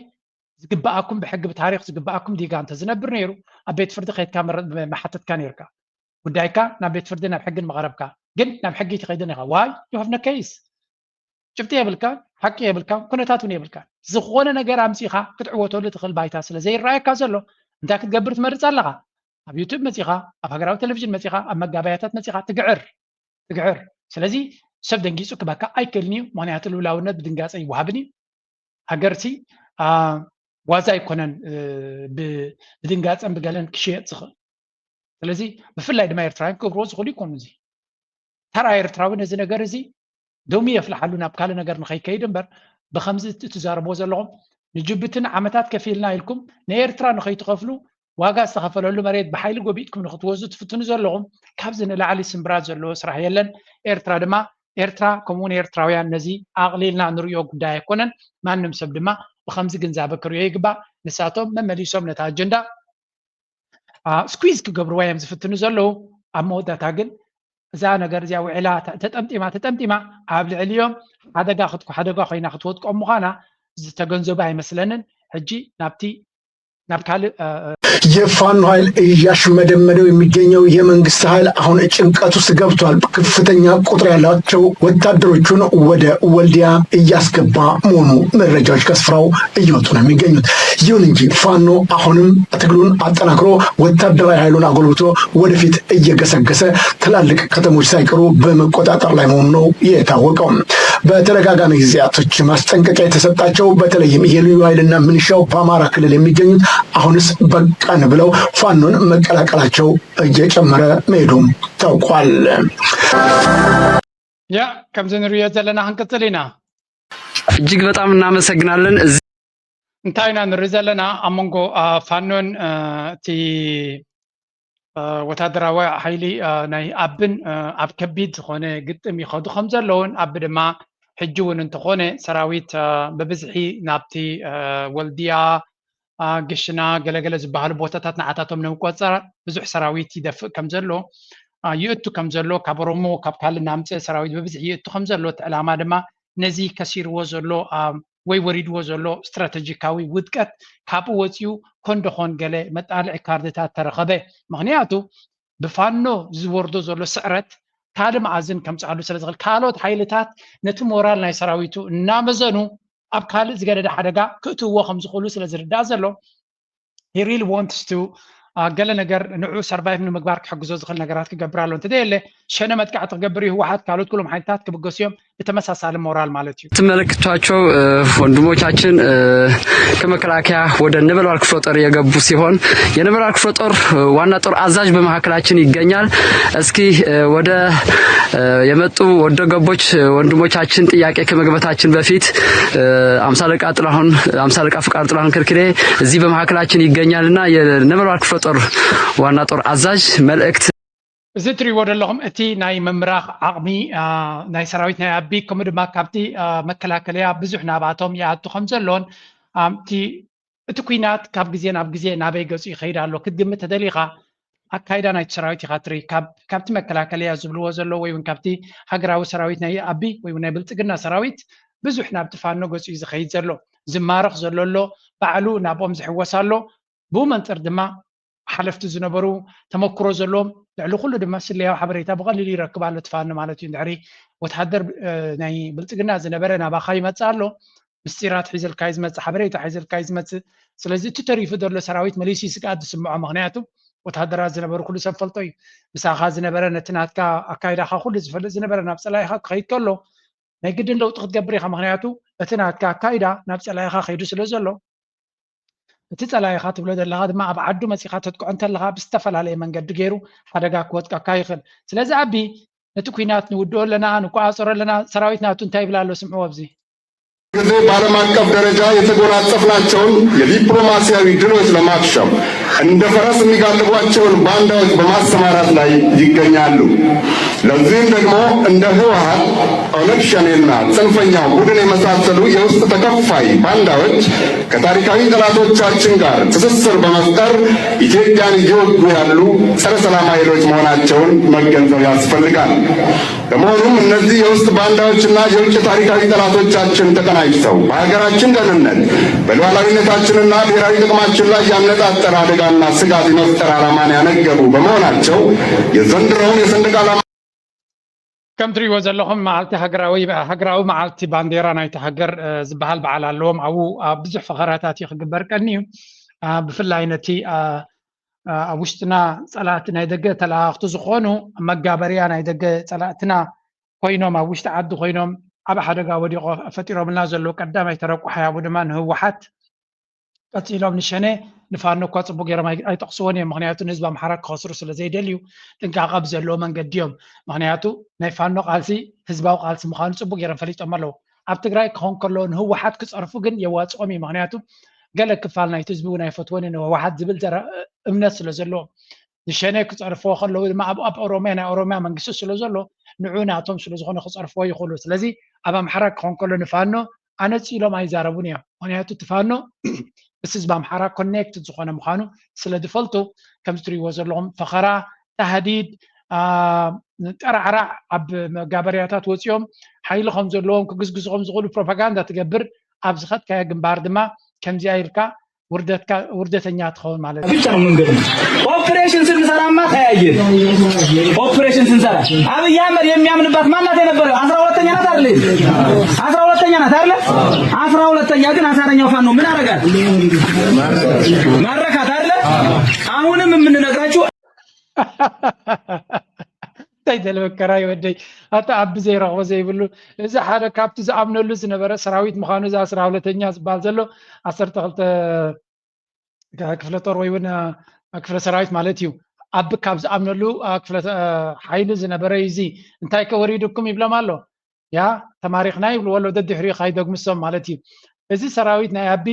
ዝግበኣኩም ብሕጊ ብታሪክ ዝግበኣኩም ዲጋ እንተ ዝነብር ነይሩ ኣብ ቤት ፍርዲ ከድካ መሓተትካ ነርካ ጉዳይካ ናብ ቤት ፍርዲ ናብ ሕግን መቐረብካ ግን ናብ ሕጊ ትኸይድን ኢኻ why you have no case ጭብጢ የብልካን ሓቂ የብልካን ኩነታት እውን የብልካን ዝኾነ ነገር ኣምፂኻ ክትዕወተሉ ትኽእል ባይታ ስለ ዘይረኣየካ ዘሎ እንታይ ክትገብር ትመርፅ ኣለኻ ኣብ ዩቱብ መፂኻ ኣብ ሃገራዊ ቴሌቪዥን መፂኻ ኣብ መጋበያታት መፂኻ ትግዕር ትግዕር ስለዚ ሰብ ደንጊፁ ክበካ ኣይክእልን እዩ ምክንያቱ ልውላውነት ብድንጋፀ ይወሃብን እዩ ሃገርሲ ዋዛ ኣይኮነን ብድንጋፀን ብገለን ክሽየጥ ዝኽእል ስለዚ ብፍላይ ድማ ኤርትራውያን ክገብርዎ ዝኽእሉ ይኮኑ እዚ ተራ ኤርትራዊ ነዚ ነገር እዚ ደሙ የፍልሓሉ ናብ ካልእ ነገር ንኸይከይድ እምበር ብኸምዚ እትዛረብዎ ዘለኹም ንጅቡቲ ንዓመታት ከፊልና ኢልኩም ንኤርትራ ንኸይትኸፍሉ ዋጋ ዝተኸፈለሉ መሬት ብሓይሊ ጎቢጥኩም ንኽትወስዱ ትፍትኑ ዘለኹም ካብዚ ንላዕሊ ስምብራት ዘለዎ ስራሕ የለን ኤርትራ ድማ ኤርትራ ከምኡውን ኤርትራውያን ነዚ ኣቕሊልና ንርእዮ ጉዳይ ኣይኮነን ማንም ሰብ ድማ ብኸምዚ ግንዛበ ክርእዮ ይግባእ ንሳቶም መመሊሶም ነታ ኣጀንዳ ስኩዝ ክገብርዋ እዮም ዝፍትኑ ዘለዉ ኣብ መወዳእታ ግን እዛ ነገር እዚኣ ውዒላ ተጠምጢማ ተጠምጢማ ኣብ ልዕሊኦም ሓደጋ ክትኮ ሓደጋ ኮይና ክትወጥቀኦም ምዃና ዝተገንዘቡ ኣይመስለንን ሕጂ ናብቲ ናብ ካልእ የፋኖ ኃይል እያሽመደመደው የሚገኘው የመንግስት ኃይል አሁን ጭንቀት ውስጥ ገብቷል። ከፍተኛ ቁጥር ያላቸው ወታደሮቹን ወደ ወልዲያ እያስገባ መሆኑ መረጃዎች ከስፍራው እየወጡ ነው የሚገኙት። ይሁን እንጂ ፋኖ አሁንም ትግሉን አጠናክሮ ወታደራዊ ኃይሉን አጎልብቶ ወደፊት እየገሰገሰ ትላልቅ ከተሞች ሳይቀሩ በመቆጣጠር ላይ መሆኑ ነው የታወቀው። በተደጋጋሚ ጊዜያቶች ማስጠንቀቂያ የተሰጣቸው በተለይም የልዩ ኃይልና ሚሊሻው በአማራ ክልል የሚገኙት አሁንስ በቃን ብለው ፋኖን መቀላቀላቸው እየጨመረ መሄዱም ታውቋል። ያ ከምዚ ንሪኦ ዘለና ክንቅፅል ኢና። እጅግ በጣም እናመሰግናለን። እዚ እንታይ ኢና ንርኢ ዘለና ኣብ መንጎ ፋኖን እቲ ወታደራዊ ሓይሊ ናይ ኣብን ኣብ ከቢድ ዝኾነ ግጥም ይኸዱ ከም ዘለውን ኣብ ድማ ሕጂ እውን እንተኾነ ሰራዊት ብብዝሒ ናብቲ ወልድያ ግሽና ገለገለ ዝበሃሉ ቦታታት ንዓታቶም ንምቆፀር ብዙሕ ሰራዊት ይደፍእ ከም ዘሎ ይእቱ ከም ዘሎ ካብ ኦሮሞ ካብ ካልእ ናምፅእ ሰራዊት ብብዝሒ ይእቱ ከም ዘሎ እቲ ዕላማ ድማ ነዚ ከሲርዎ ዘሎ ወይ ወሪድዎ ዘሎ ስትራተጂካዊ ውድቀት ካብኡ ወፂኡ ኮንደኾን ገለ መጣልዒ ካርድታት ተረኸበ። ምክንያቱ ብፋኖ ዝወርዶ ዘሎ ስዕረት ካልእ መኣዝን ከምፅኣሉ ስለ ዝኽእል ካልኦት ሓይልታት ነቲ ሞራል ናይ ሰራዊቱ እናመዘኑ ኣብ ካልእ ዝገደደ ሓደጋ ክእትውዎ ከም ዝኽእሉ ስለ ዝርዳእ ዘሎ he really wants to ገለ ነገር ንዑ survive ንምግባር ክሕግዞ ዝኽእል ነገራት ክገብር ኣሎ እንተዘየለ ሸነ መጥቃዕቲ ክገብር እዩ ህወሓት ካልኦት ኩሎም ሓይልታት ክብገሱ እዮም ብተመሳሳሊ ሞራል ማለት እዩ። የምትመለከቷቸው ወንድሞቻችን ከመከላከያ ወደ ነበልባል ክፍለ ጦር የገቡ ሲሆን የነበልባል ክፍለ ጦር ዋና ጦር አዛዥ በመካከላችን ይገኛል። እስኪ ወደ የመጡ ወደ ገቦች ወንድሞቻችን ጥያቄ ከመግባታችን በፊት አምሳ አለቃ ጥላሁን አምሳ አለቃ ፍቃዱ ጥላሁን ክርክሬ እዚህ በመካከላችን ይገኛልና የነበልባል ክፍለ ጦር ዋና ጦር አዛዥ መልእክት እዚ እትሪእዎ ዘለኹም እቲ ናይ ምምራኽ ዓቕሚ ናይ ሰራዊት ናይ ኣቢ ከምኡ ድማ ካብቲ መከላከልያ ብዙሕ ናባቶም ይኣቱ ከም ዘሎን እቲ እቲ ኩናት ካብ ግዜ ናብ ግዜ ናበይ ገጹ ይኸይድ ኣሎ ክትግምት ተደሊኻ ኣካይዳ ናይቲ ሰራዊት ኢኻ ትርኢ። ካብቲ መከላከልያ ዝብልዎ ዘሎ ወይ እውን ካብቲ ሃገራዊ ሰራዊት ናይ ኣቢ ወይ ናይ ብልጽግና ሰራዊት ብዙሕ ናብቲ ፋኖ ገጹ እዩ ዝኸይድ ዘሎ። ዝማረኽ ዘሎ ኣሎ፣ ባዕሉ ናብኦም ዝሕወስ ኣሎ። ብኡ መንጽር ድማ ሓለፍቲ ዝነበሩ ተመክሮ ዘለዎም ልዕሊ ኩሉ ድማ ስለያዊ ሓበሬታ ብቐሊሉ ይረክብ ኣሎ እቲ ፋኖ ማለት እዩ። እንድሕሪ ወተሃደር ናይ ብልጽግና ዝነበረ ናባኻ ይመጽእ ኣሎ። ምስጢራት ሒዘልካ እዩ ዝመጽእ፣ ሓበሬታ ሒዘልካ እዩ ዝመጽእ። ስለዚ እቲ ተሪፉ ዘሎ ሰራዊት መሊሱ እዩ ስግኣት ዝስምዖ። ምኽንያቱ ወተሃደራት ዝነበሩ ኩሉ ሰብ ፈልጦ እዩ። ምሳኻ ዝነበረ ነቲ ናትካ ኣካይዳኻ ኩሉ ዝፈልጥ ዝነበረ ናብ ጸላኢኻ ክኸይድ ከሎ ናይ ግድን ለውጢ ክትገብር ኢኻ። ምኽንያቱ እቲ ናትካ ኣካይዳ ናብ ጸላኢኻ ከይዱ ስለ ዘሎ እቲ ጸላኢኻ ትብሎ ዘለኻ ድማ ኣብ ዓዱ መጺኻ ተጥቅዖ እንተለኻ ብዝተፈላለየ መንገዲ ገይሩ ሓደጋ ክወጥቀካ ይኽእል። ስለዚ ኣቢ ነቲ ኲናት ንውድኦ ኣለና ንቆጻጸሮ ኣለና ሰራዊት ናቱ እንታይ ይብል ኣሎ ስምዕዎ ኣብዚ። ጊዜ በዓለም አቀፍ ደረጃ የተጎናጸፍናቸውን የዲፕሎማሲያዊ ድሎች ለማክሸፍ እንደ ፈረስ የሚጋልቧቸውን ባንዳዎች በማሰማራት ላይ ይገኛሉ። ለዚህም ደግሞ እንደ ህወሓት፣ ኦነግ ሸኔና ጽንፈኛው ቡድን የመሳሰሉ የውስጥ ተከፋይ ባንዳዎች ከታሪካዊ ጠላቶቻችን ጋር ትስስር በመፍጠር ኢትዮጵያን እየወጉ ያሉ ጸረ ሰላም ኃይሎች መሆናቸውን መገንዘብ ያስፈልጋል። በመሆኑም እነዚህ የውስጥ ባንዳዎችና የውጭ ታሪካዊ ጠላቶቻችን ተቀናጅተው በሀገራችን ደህንነት በሉዓላዊነታችንና ብሔራዊ ጥቅማችን ላይ ያነጣጠረ አደጋና ስጋት የመፍጠር ዓላማን ያነገቡ በመሆናቸው የዘንድሮውን የሰንደቅ ዓላማ ከም ትሪእዎ ዘለኹም መዓልቲ ሃገራዊ ሃገራዊ መዓልቲ ባንዴራ ናይቲ ሃገር ዝበሃል በዓል ኣለዎም። ኣብኡ ኣብ ብዙሕ ፈኸራታት እዩ ክግበር ቀኒ እዩ። ብፍላይ ነቲ ኣብ ውሽጥና ፀላእቲ ናይ ደገ ተለኣኽቲ ዝኾኑ መጋበርያ ናይ ደገ ፀላእትና ኮይኖም ኣብ ውሽጢ ዓዲ ኮይኖም ኣብ ሓደጋ ወዲቆ ፈጢሮምልና ዘለዉ ቀዳማይ ተረቋሓይ ኣብኡ ድማ ንህወሓት ቀፂሎም ንሸኔ ንፋኖ እኳ ፅቡቅ ገይሮም ኣይጠቅስዎን እዮም። ምክንያቱ ንህዝቢ ኣምሓራ ክኸስሩ ስለ ዘይደልዩ ጥንቃቐ ብዘለዎ መንገዲ እዮም። ምክንያቱ ናይ ፋኖ ቃልሲ ህዝባዊ ቃልሲ ምዃኑ ፅቡቅ ገይሮም ፈሊጦም ኣለዉ። ኣብ ትግራይ ክኾን ከሎ ንህወሓት ክፀርፉ ግን የዋፅኦም እዩ። ምክንያቱ ገለ ክፋል ናይቲ ህዝቢ እውን ኣይፈትዎን ንህወሓት ዝብል እምነት ስለ ዘለዎም ንሸኔ ክፀርፍዎ ከለዉ ድማ ኣብ ኣብ ኦሮሚያ ናይ ኦሮሚያ መንግስቲ ስለ ዘሎ ንዑ ናቶም ስለ ዝኾነ ክፀርፍዎ ይኽእሉ። ስለዚ ኣብ ኣምሓራ ክኾን ከሎ ንፋኖ ኣነፂሎም ኣይዛረቡን እዮም። ምክንያቱ እቲ ፋኖ ምስ ህዝቢ ኣምሓራ ኮኔክትድ ዝኾነ ምዃኑ ስለ ዝፈልጡ ከምዚ ትሪእዎ ዘለኹም ፈኸራ፣ ታህዲድ፣ ጠራዕራዕ ኣብ መጋበርያታት ወፂኦም ሓይሊ ከም ዘለዎም ክግዝግዙ ከም ዝኽእሉ ፕሮፓጋንዳ ትገብር። ኣብ ዝኸድካዮ ግንባር ድማ ከምዚኣ ኢልካ ውርደተኛ ትኸውን ማለት እዩ። ብቻ ነው መንገዱ። ኦፕሬሽን ስንሰራማ ተያየን። ኦፕሬሽን ስንሰራ አብይ አህመድ የሚያምንባት ማናት የነበረ አስራ ሁለተኛ ናት አይደል? አስራ ሁለተኛ ናት አይደል? አስራ ሁለተኛ ግን አሳረኛው ፋኖ ምን አረጋት? ማረካት አይደል? አሁንም የምንነግራችሁ እንታይ ደለ መከራ ይወደይ። ኣታ ኣቢ ዘይረኽቦ ዘይብሉ፣ እዚ ሓደ ካብቲ ዝኣምነሉ ዝነበረ ሰራዊት ምዃኑ፣ እዚ ኣስራ ሁለተኛ ዝበሃል ዘሎ ዓሰርተ ክልተ ክፍለ ጦር ወይ እውን ክፍለ ሰራዊት ማለት እዩ። ኣቢ ካብ ዝኣምነሉ ክፍለ ሓይሊ ዝነበረ እዩ። እዚ እንታይ ከ ወሪዱኩም ይብሎም ኣሎ። ያ ተማሪኽና ይብልዎ ኣሎ፣ ደድሕሪኡ ካይደግምሶም ማለት እዩ። እዚ ሰራዊት ናይ ኣቢ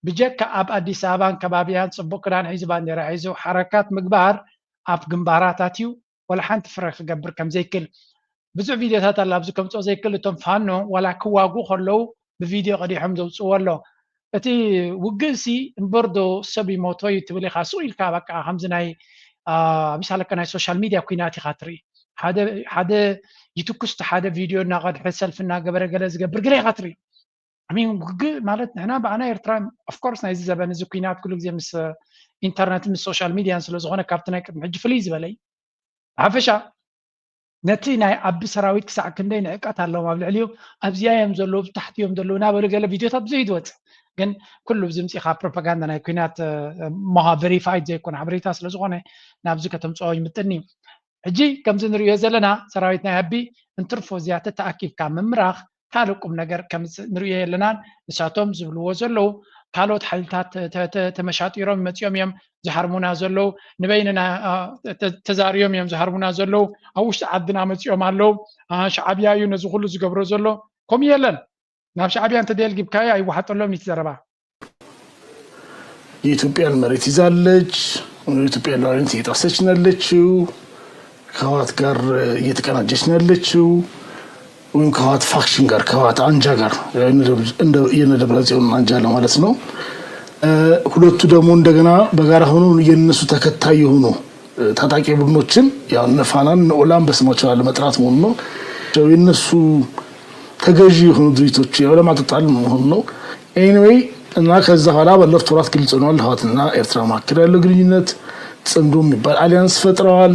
ብጀካ ኣብ ኣዲስ ኣበባን ከባቢያን ጽቡቕ ክዳን ሒዙ፣ ባንዴራ ሒዙ ሓረካት ምግባር፣ ኣብ ግንባራት ኣትዩ ወላ ሓንቲ ፍረ ክገብር ከም ዘይክል ብዙሕ ቪድዮታት ኣላ። ኣብዚ ከምጽኦ ዘይክል እቶም ፋኖ ዋላ ክዋጉ ከለዉ ብቪድዮ ቀዲሖም ዘውጽዎ ኣሎ። እቲ ውግእሲ እምበር ዶ ሰብ ይሞቶ እዩ ትብል ኢኻ። ሱቕ ኢልካ በቃ ከምዚ ናይ ምሳለከ ናይ ሶሻል ሚድያ ኩናት ኢኻ ትርኢ። ሓደ ይትኩስ፣ ሓደ ቪድዮ እናቐድሐ ሰልፊ እናገበረ ገለ ዝገብር ገለ ኢኻ ትርኢ። ሚን ውግእ ማለት ንሕና ብኣና ኤርትራ ኦፍኮርስ ናይዚ ዘበን እዚ ኩናት ኩሉ ግዜ ምስ ኢንተርነትን ምስ ሶሻል ሚድያን ስለ ዝኾነ ካብቲ ናይ ቅድሚ ሕጂ ፍልይ ዝበለ እዩ። ብሓፈሻ ነቲ ናይ ኣቢ ሰራዊት ክሳዕ ክንደይ ንዕቀት ኣለዎም ኣብ ልዕሊኡ ኣብዚኣ እዮም ዘለዉ ብታሕቲ እዮም ዘለዉ እናበሉ ገለ ቪድዮታት ብዙሕ ይትወፅእ። ግን ኩሉ ብዝምፂኻ ፕሮፓጋንዳ ናይ ኩናት ሞሃ ቨሪፋይድ ዘይኮነ ሓበሬታ ስለ ዝኾነ ናብዚ ከተምፅኦ ይምጥን እዩ። ሕጂ ከምዚ ንሪኦ ዘለና ሰራዊት ናይ ኣቢ እንትርፎ እዚኣ ተተኣኪብካ ምምራኽ ካልእ ቁም ነገር ከምፅእ ንሪኦ የለናን። ንሳቶም ዝብልዎ ዘለዉ ካልኦት ሓይልታት ተመሻጢሮም መፂኦም እዮም ዝሃርሙና ዘለዉ፣ ንበይንና ተዛርዮም እዮም ዝሃርሙና ዘለዉ። ኣብ ውሽጢ ዓድና መፂኦም ኣለዉ። ሻዕብያ እዩ ነዚ ኩሉ ዝገብሮ ዘሎ። ከምኡ የለን። ናብ ሻዕብያ እንተደየልጊብካዮ ኣይወሓጠሎም ኒቲ ዘረባ። የኢትዮጵያን መሬት ይዛለች፣ የኢትዮጵያን ሉዓላዊነት እየጣሰች ነው ያለችው፣ ከህወሓት ጋር እየተቀናጀች ነው ያለችው፣ ወይም ከህወሓት ፋክሽን ጋር፣ ከህወሓት አንጃ ጋር፣ የነ ደብረጽዮን አንጃ ለማለት ነው። ሁለቱ ደግሞ እንደገና በጋራ ሆኖ የነሱ ተከታይ የሆኑ ታጣቂ ቡድኖችን ያው እነ ፋናን እነ ኦላን በስማቸው ያለ መጥራት መሆኑ ነው። የነሱ ተገዢ የሆኑ ድርጅቶች ያው ለማጠጣል መሆኑ ነው። Anyway እና ከዛ በኋላ ባለፉት ወራት ግልጽ ሆኗል። ህወሓትና ኤርትራ መካከል ያለው ግንኙነት ጽምዶ የሚባል አሊያንስ ፈጥረዋል።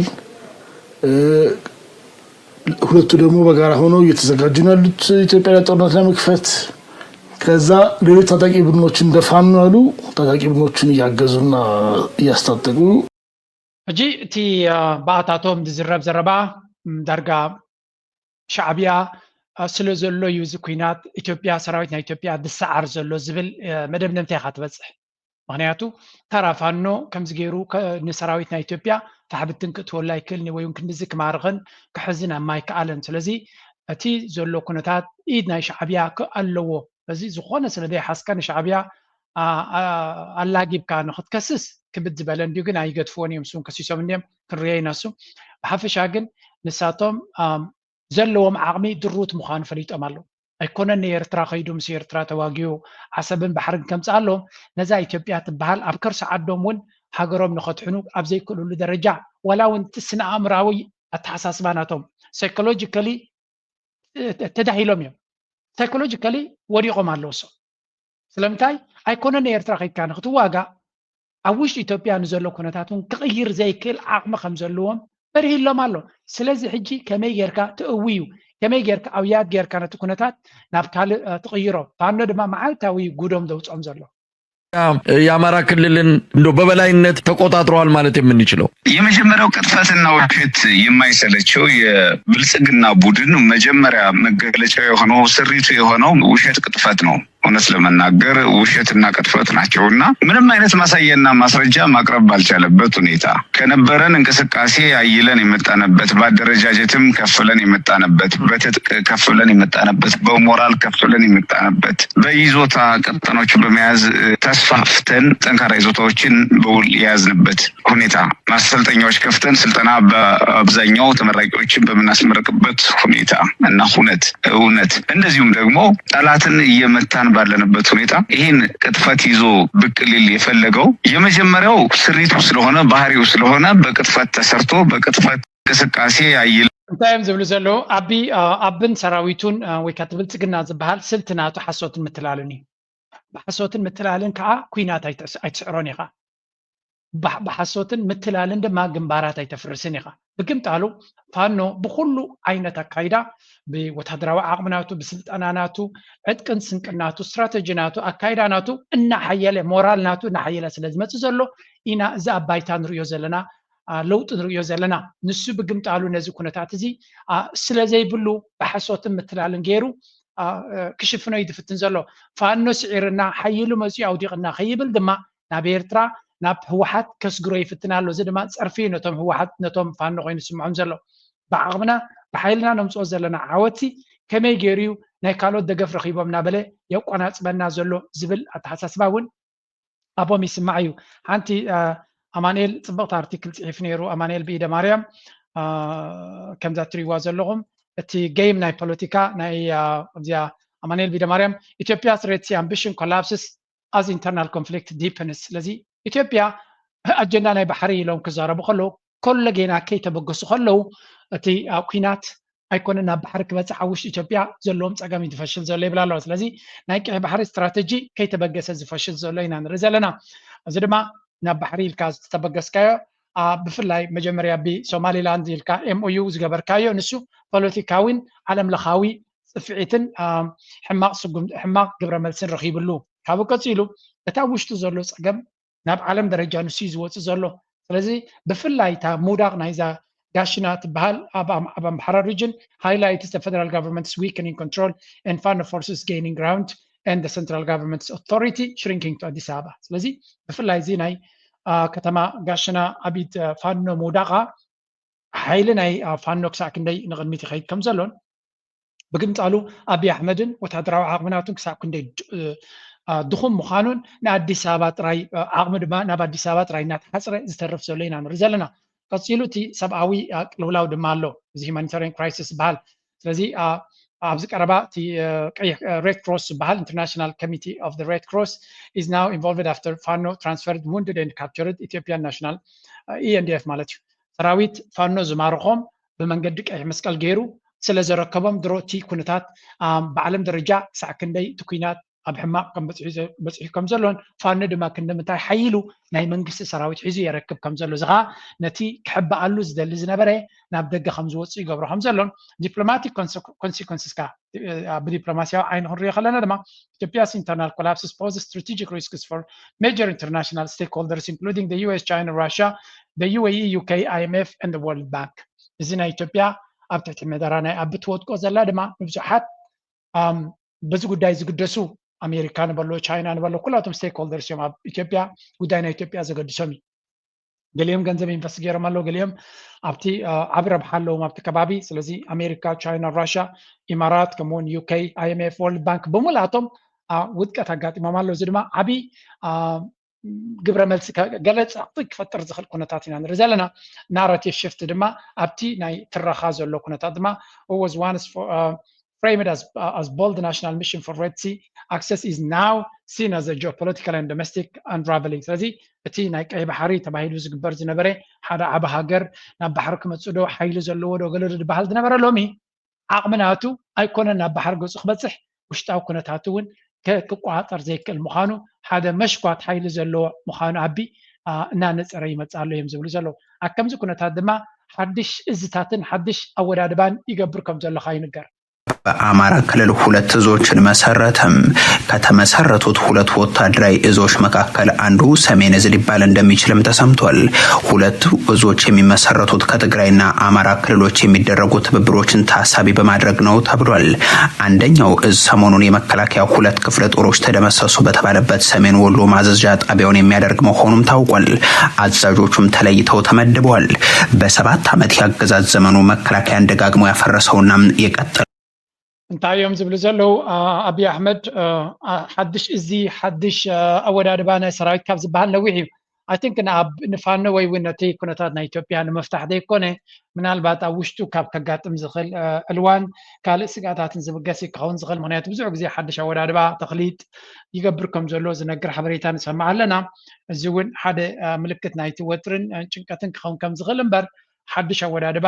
ሁለቱ ደግሞ በጋራ ሆነው እየተዘጋጁ ነው ያሉት ኢትዮጵያ ላይ ጦርነት ለመክፈት። ከዛ ሌሎች ታጣቂ ቡድኖች እንደ ፋኖ ያሉ ታጣቂ ቡድኖችን እያገዙና እያስታጠቁ ሕጂ እቲ ብኣታቶም ዝዝረብ ዘረባ ዳርጋ ሻዕብያ ስለ ዘሎ እዩ እዚ ኩናት ኢትዮጵያ ሰራዊት ናይ ኢትዮጵያ ዝሰዓር ዘሎ ዝብል መደምደምታ ኢኻ ትበፅሕ። ምክንያቱ ተራ ፋኖ ከምዚ ገይሩ ንሰራዊት ናይ ኢትዮጵያ ፋሕብትን ክእትወሉ ኣይክእልን ወይ እውን ክንድዚ ክማርኽን ክሕዝን ኣማይከኣለን። ስለዚ እቲ ዘሎ ኩነታት ኢድ ናይ ሻዕብያ ኣለዎ። በዚ ዝኾነ ስለ ዘይሓዝካ ንሻዕብያ ኣላጊብካ ንክትከስስ ክብድ ዝበለ እንዲዩ፣ ግን ኣይገድፍዎን እዮም። እሱን ከሲሶም እንዲዮም ክንርዮ ኢና። እሱ ብሓፈሻ ግን ንሳቶም ዘለዎም ዓቕሚ ድሩት ምዃኑ ፈሊጦም ኣለዉ። ኣይኮነን ንኤርትራ ከይዱ ምስ ኤርትራ ተዋጊኡ ዓሰብን ባሕርን ከምፅእ ኣለዎም። ነዛ ኢትዮጵያ ትበሃል ኣብ ከርሲ ዓዶም እውን ሃገሮም ንኸድሕኑ ኣብ ዘይክእልሉ ደረጃ ዋላ እውን እቲ ስነ ኣእምራዊ ኣተሓሳስባ ናቶም ሳይኮሎጂካሊ ተዳሂሎም እዮም። ሳይኮሎጂካሊ ወዲቖም ኣለዉ። እሶም ስለምንታይ ኣይኮነን ንኤርትራ ከይድካ ንክትዋጋእ ኣብ ውሽጢ ኢትዮጵያ ንዘሎ ኩነታት እውን ክቕይር ዘይክእል ዓቕሚ ከም ዘለዎም በሪሂሎም ኣሎ። ስለዚ ሕጂ ከመይ ጌርካ ትእውዩ፣ ከመይ ጌርካ ኣውያት ጌርካ ነቲ ኩነታት ናብ ካልእ ትቕይሮ? ፋኖ ድማ መዓልታዊ ጉዶም ዘውፅኦም ዘሎ የአማራ ክልልን እንደ በበላይነት ተቆጣጥረዋል ማለት የምንችለው? የመጀመሪያው ቅጥፈትና ውሸት የማይሰለቸው የብልጽግና ቡድን መጀመሪያ መገለጫ የሆነው ስሪቱ የሆነው ውሸት ቅጥፈት ነው። እውነት ለመናገር ውሸትና ቅጥፈት ናቸው እና ምንም አይነት ማሳያና ማስረጃ ማቅረብ ባልቻለበት ሁኔታ ከነበረን እንቅስቃሴ አይለን የመጣንበት፣ በአደረጃጀትም ከፍለን የመጣንበት፣ በትጥቅ ከፍለን የመጣንበት፣ በሞራል ከፍለን የመጣንበት፣ በይዞታ ቀጠናዎች በመያዝ ተስፋፍተን ጠንካራ ይዞታዎችን በውል የያዝንበት ሁኔታ፣ ማሰልጠኛዎች ከፍተን ስልጠና በአብዛኛው ተመራቂዎችን በምናስመርቅበት ሁኔታ እና ሁነት እውነት እንደዚሁም ደግሞ ጠላትን እየመታን ባለንበት ሁኔታ ይህን ቅጥፈት ይዞ ብቅ ሊል የፈለገው የመጀመሪያው ስሪቱ ስለሆነ ባህሪው ስለሆነ በቅጥፈት ተሰርቶ በቅጥፈት እንቅስቃሴ አይል እንታይ እዮም ዝብሉ ዘለዉ? ኣቢ ኣብን ሰራዊቱን ወይ ከዓ ብልፅግና ዝበሃል ስልቲ ናቱ ሓሶትን ምትላልን እዩ። ብሓሶትን ምትላልን ከዓ ኩናት ኣይትስዕሮን ኢኻ። ብሓሶትን ምትላልን ድማ ግንባራት ኣይተፍርስን ኢኻ። ብግምጣሉ ፋኖ ብኩሉ ዓይነት ኣካይዳ ብወታደራዊ ዓቕሚ ናቱ፣ ብስልጠና ናቱ፣ ዕጥቅን ስንቅን ናቱ፣ ስትራተጂ ናቱ፣ ኣካይዳ ናቱ እናሓየለ ሞራል ናቱ እናሓየለ ስለ ዝመፅእ ዘሎ ኢና እዚ ኣብ ባይታ ንሪኦ ዘለና ለውጢ ንርእዮ ዘለና። ንሱ ብግምጣሉ ነዚ ኩነታት እዚ ስለ ዘይብሉ ብሓሶትን ምትላልን ገይሩ ክሽፍኖ እዩ ዝፍትን ዘሎ። ፋኖ ስዒርና ሓይሉ መፅኡ ኣውዲቕና ከይብል ድማ ናብ ኤርትራ ናብ ህወሓት ከስግሮ ይፍትን ኣሎ። እዚ ድማ ፀርፊ እዩ ነቶም ህወሓት ነቶም ፋኖ ኮይኑ ዝስምዖም ዘሎ። ብዓቕምና ብሓይልና ነምፅኦ ዘለና ዓወትሲ ከመይ ገይሩ እዩ ናይ ካልኦት ደገፍ ረኺቦም እናበለ የቆናፅበና ዘሎ ዝብል ኣተሓሳስባ እውን ኣቦም ይስማዕ እዩ። ሓንቲ ኣማንኤል ፅብቕቲ ኣርቲክል ፅሒፍ ነይሩ። ኣማንኤል ብኢደ ማርያም ከምዛ ትሪዋ ዘለኹም እቲ game ናይ ፖለቲካ ናይ እዚኣ ኣማንኤል ብኢደ ማርያም ኢትዮጵያስ Red Sea ambition collapses as internal conflict deepens። ስለዚ ኢትዮጵያ ኣጀንዳ ናይ ባሕሪ ኢሎም ክዛረቡ ከለዉ ከሎ ጌና ከይተበገሱ ከለዉ እቲ ኩናት ኣይኮነን ናብ ባሕሪ ክበፅሕ ኣብ ውሽጢ ኢትዮጵያ ዘለዎም ፀገም እዩ ዝፈሽል ዘሎ ይብል ኣለዋ። ስለዚ ናይ ቀይ ባሕሪ ስትራተጂ ከይተበገሰ ዝፈሽል ዘሎ ኢና ንርኢ ዘለና። እዚ ድማ ናብ ባሕሪ ኢልካ ዝተበገስካዮ ብፍላይ መጀመርያ ብሶማሊላንድ ኢልካ M O U ዝገበርካዮ ንሱ ፖለቲካዊን ዓለም ለኻዊ ፅፍዒትን ሕማቕ ስጉም ሕማቕ ግብረ መልስን ረኺብሉ። ካብኡ ቀፂሉ እቲ ኣብ ውሽጡ ዘሎ ፀገም ናብ ዓለም ደረጃ ንሱ እዩ ዝወፅእ ዘሎ። ስለዚ ብፍላይ እታ ምውዳቕ ናይዛ ጋሽና ትበሃል ኣብ ኣምሓራ region highlights the federal government's weakening control and Fano forces gaining ground and the central government's authority shrinking to ኣዲስ ኣበባ። ስለዚ ብፍላይ እዚ ናይ ከተማ ጋሽና ኣብ ኢድ ፋኖ ምውዳቓ ሓይሊ ናይ ፋኖ ክሳዕ ክንደይ ንቕድሚት ይኸይድ ከም ዘሎን ብግምጣሉ ኣብይ ኣሕመድን ወታደራዊ ዓቕሚ ናቱን ክሳብ ክንደይ ድኹም ምዃኑን ንኣዲስ ኣበባ ጥራይ ዓቕሚ ድማ ናብ ኣዲስ ኣበባ ጥራይ እናተሓፅረ ዝተርፍ ዘሎ ኢና ንርኢ ዘለና። ቀፂሉ እቲ ሰብኣዊ ቅልውላው ድማ ኣሎ፣ እዚ humanitarian crisis ዝበሃል። ስለዚ ኣብዚ ቀረባ እቲ ቀይሕ Red Cross ዝበሃል International Committee of the Red Cross is now involved after Fano transferred wounded and captured Ethiopian national ENDF ማለት እዩ። ሰራዊት ፋኖ ዝማረኾም ብመንገዲ ቀይሕ መስቀል ገይሩ ስለ ዘረከቦም ድሮ እቲ ኩነታት ብዓለም ደረጃ ክሳዕ ክንደይ እቲ ኩናት ኣብ ሕማቕ ከም በፂሑ ከም ዘሎን ፋኖ ድማ ክንዲ ምንታይ ሓይሉ ናይ መንግስቲ ሰራዊት ሒዙ የረክብ ከም ዘሎ እዚ ከዓ ነቲ ክሕበኣሉ ዝደሊ ዝነበረ ናብ ደገ ከም ዝወፅእ ይገብሮ ከም ዘሎን diplomatic consequences ከዓ ብዲፕሎማሲያዊ ዓይኒ ክንሪኦ ከለና ድማ Ethiopia's internal collapses poses strategic risks for major international stakeholders including the U S, China, Russia, the U A E, U K, I M F and the World Bank። እዚ ናይ ኢትዮጵያ ኣብ ትሕቲ መደራ ናይ ኣብ ትወድቆ ዘላ ድማ ንብዙሓት በዚ ጉዳይ ዝግደሱ ኣሜሪካ ንበሎ ቻይና ንበሎ ኩላቶም stakeholders እዮም ኣብ ኢትዮጵያ ጉዳይ ናይ ኢትዮጵያ ዘገድሶም እዩ። ገሊኦም ገንዘብ ኢንቨስት ገይሮም ኣለዉ፣ ገሊኦም ኣብቲ ዓቢ ረብሓ ኣለዎም ኣብቲ ከባቢ። ስለዚ ኣሜሪካ፣ ቻይና፣ ራሻ፣ ኢማራት ከምኡውን ዩ ኬ፣ I M F፣ World Bank ብምልኣቶም ውድቀት ኣጋጢሞም ኣለዉ። እዚ ድማ ዓቢ ግብረ መልሲ ገለ ጸቕጢ ክፈጥር ዝኽእል ኩነታት ኢና ንርኢ ዘለና። ናራቲቭ ሽፍት ድማ ኣብቲ ናይ ትረኻ ዘሎ ኩነታት ድማ was once framed as, uh, as bold national mission for Red Sea access is now seen as a geopolitical and domestic unraveling። ስለዚ እቲ ናይ ቀይ ባሕሪ ተባሂሉ ዝግበር ዝነበረ ሓደ ዓቢ ሃገር ናብ ባሕሪ ክመጽእ ዶ ሓይሊ ዘለዎ ዶ ገለ ዶ ዝበሃል ዝነበረ ሎሚ ዓቕሚ ናቱ ኣይኮነን ናብ ባሕሪ ገጹ ክበጽሕ ውሽጣዊ ኩነታቱ እውን ክቆጻጸር ዘይክእል ምዃኑ ሓደ መሽኳት ሓይሊ ዘለዎ ምዃኑ ኣቢ እናነጸረ ይመጽእ ኣሎ እዮም ዝብሉ ዘለዉ። ኣብ ከምዚ ኩነታት ድማ ሓድሽ እዝታትን ሓድሽ ኣወዳድባን ይገብር ከም ዘሎ ከዓ ይንገር። በአማራ ክልል ሁለት እዞችን መሰረተም። ከተመሰረቱት ሁለት ወታደራዊ እዞች መካከል አንዱ ሰሜን እዝ ሊባል እንደሚችልም ተሰምቷል። ሁለቱ እዞች የሚመሰረቱት ከትግራይና አማራ ክልሎች የሚደረጉ ትብብሮችን ታሳቢ በማድረግ ነው ተብሏል። አንደኛው እዝ ሰሞኑን የመከላከያ ሁለት ክፍለ ጦሮች ተደመሰሱ በተባለበት ሰሜን ወሎ ማዘዣ ጣቢያውን የሚያደርግ መሆኑም ታውቋል። አዛዦቹም ተለይተው ተመድበዋል። በሰባት ዓመት ያገዛዝ ዘመኑ መከላከያን ደጋግሞ ያፈረሰውና የቀጠለ እንታይ እዮም ዝብሉ ዘለዉ? ኣብይ ኣሕመድ ሓድሽ እዚ ሓድሽ ኣወዳድባ ናይ ሰራዊት ካብ ዝበሃል ነዊሕ እዩ። I think ንኣብ ንፋኖ ወይ እውን ነቲ ኩነታት ናይ ኢትዮጵያ ንምፍታሕ ዘይኮነ ምናልባት ኣብ ውሽጡ ካብ ከጋጥም ዝኽእል ዕልዋን ካልእ ስጋታትን ዝብገስ ክኸውን ዝኽእል። ምክንያቱ ብዙሕ ግዜ ሓድሽ ኣወዳድባ ተኽሊጥ ይገብር ከም ዘሎ ዝነግር ሓበሬታ ንሰምዕ ኣለና። እዚ እውን ሓደ ምልክት ናይቲ ወጥርን ጭንቀትን ክኸውን ከም ዝኽእል እምበር ሓድሽ ኣወዳድባ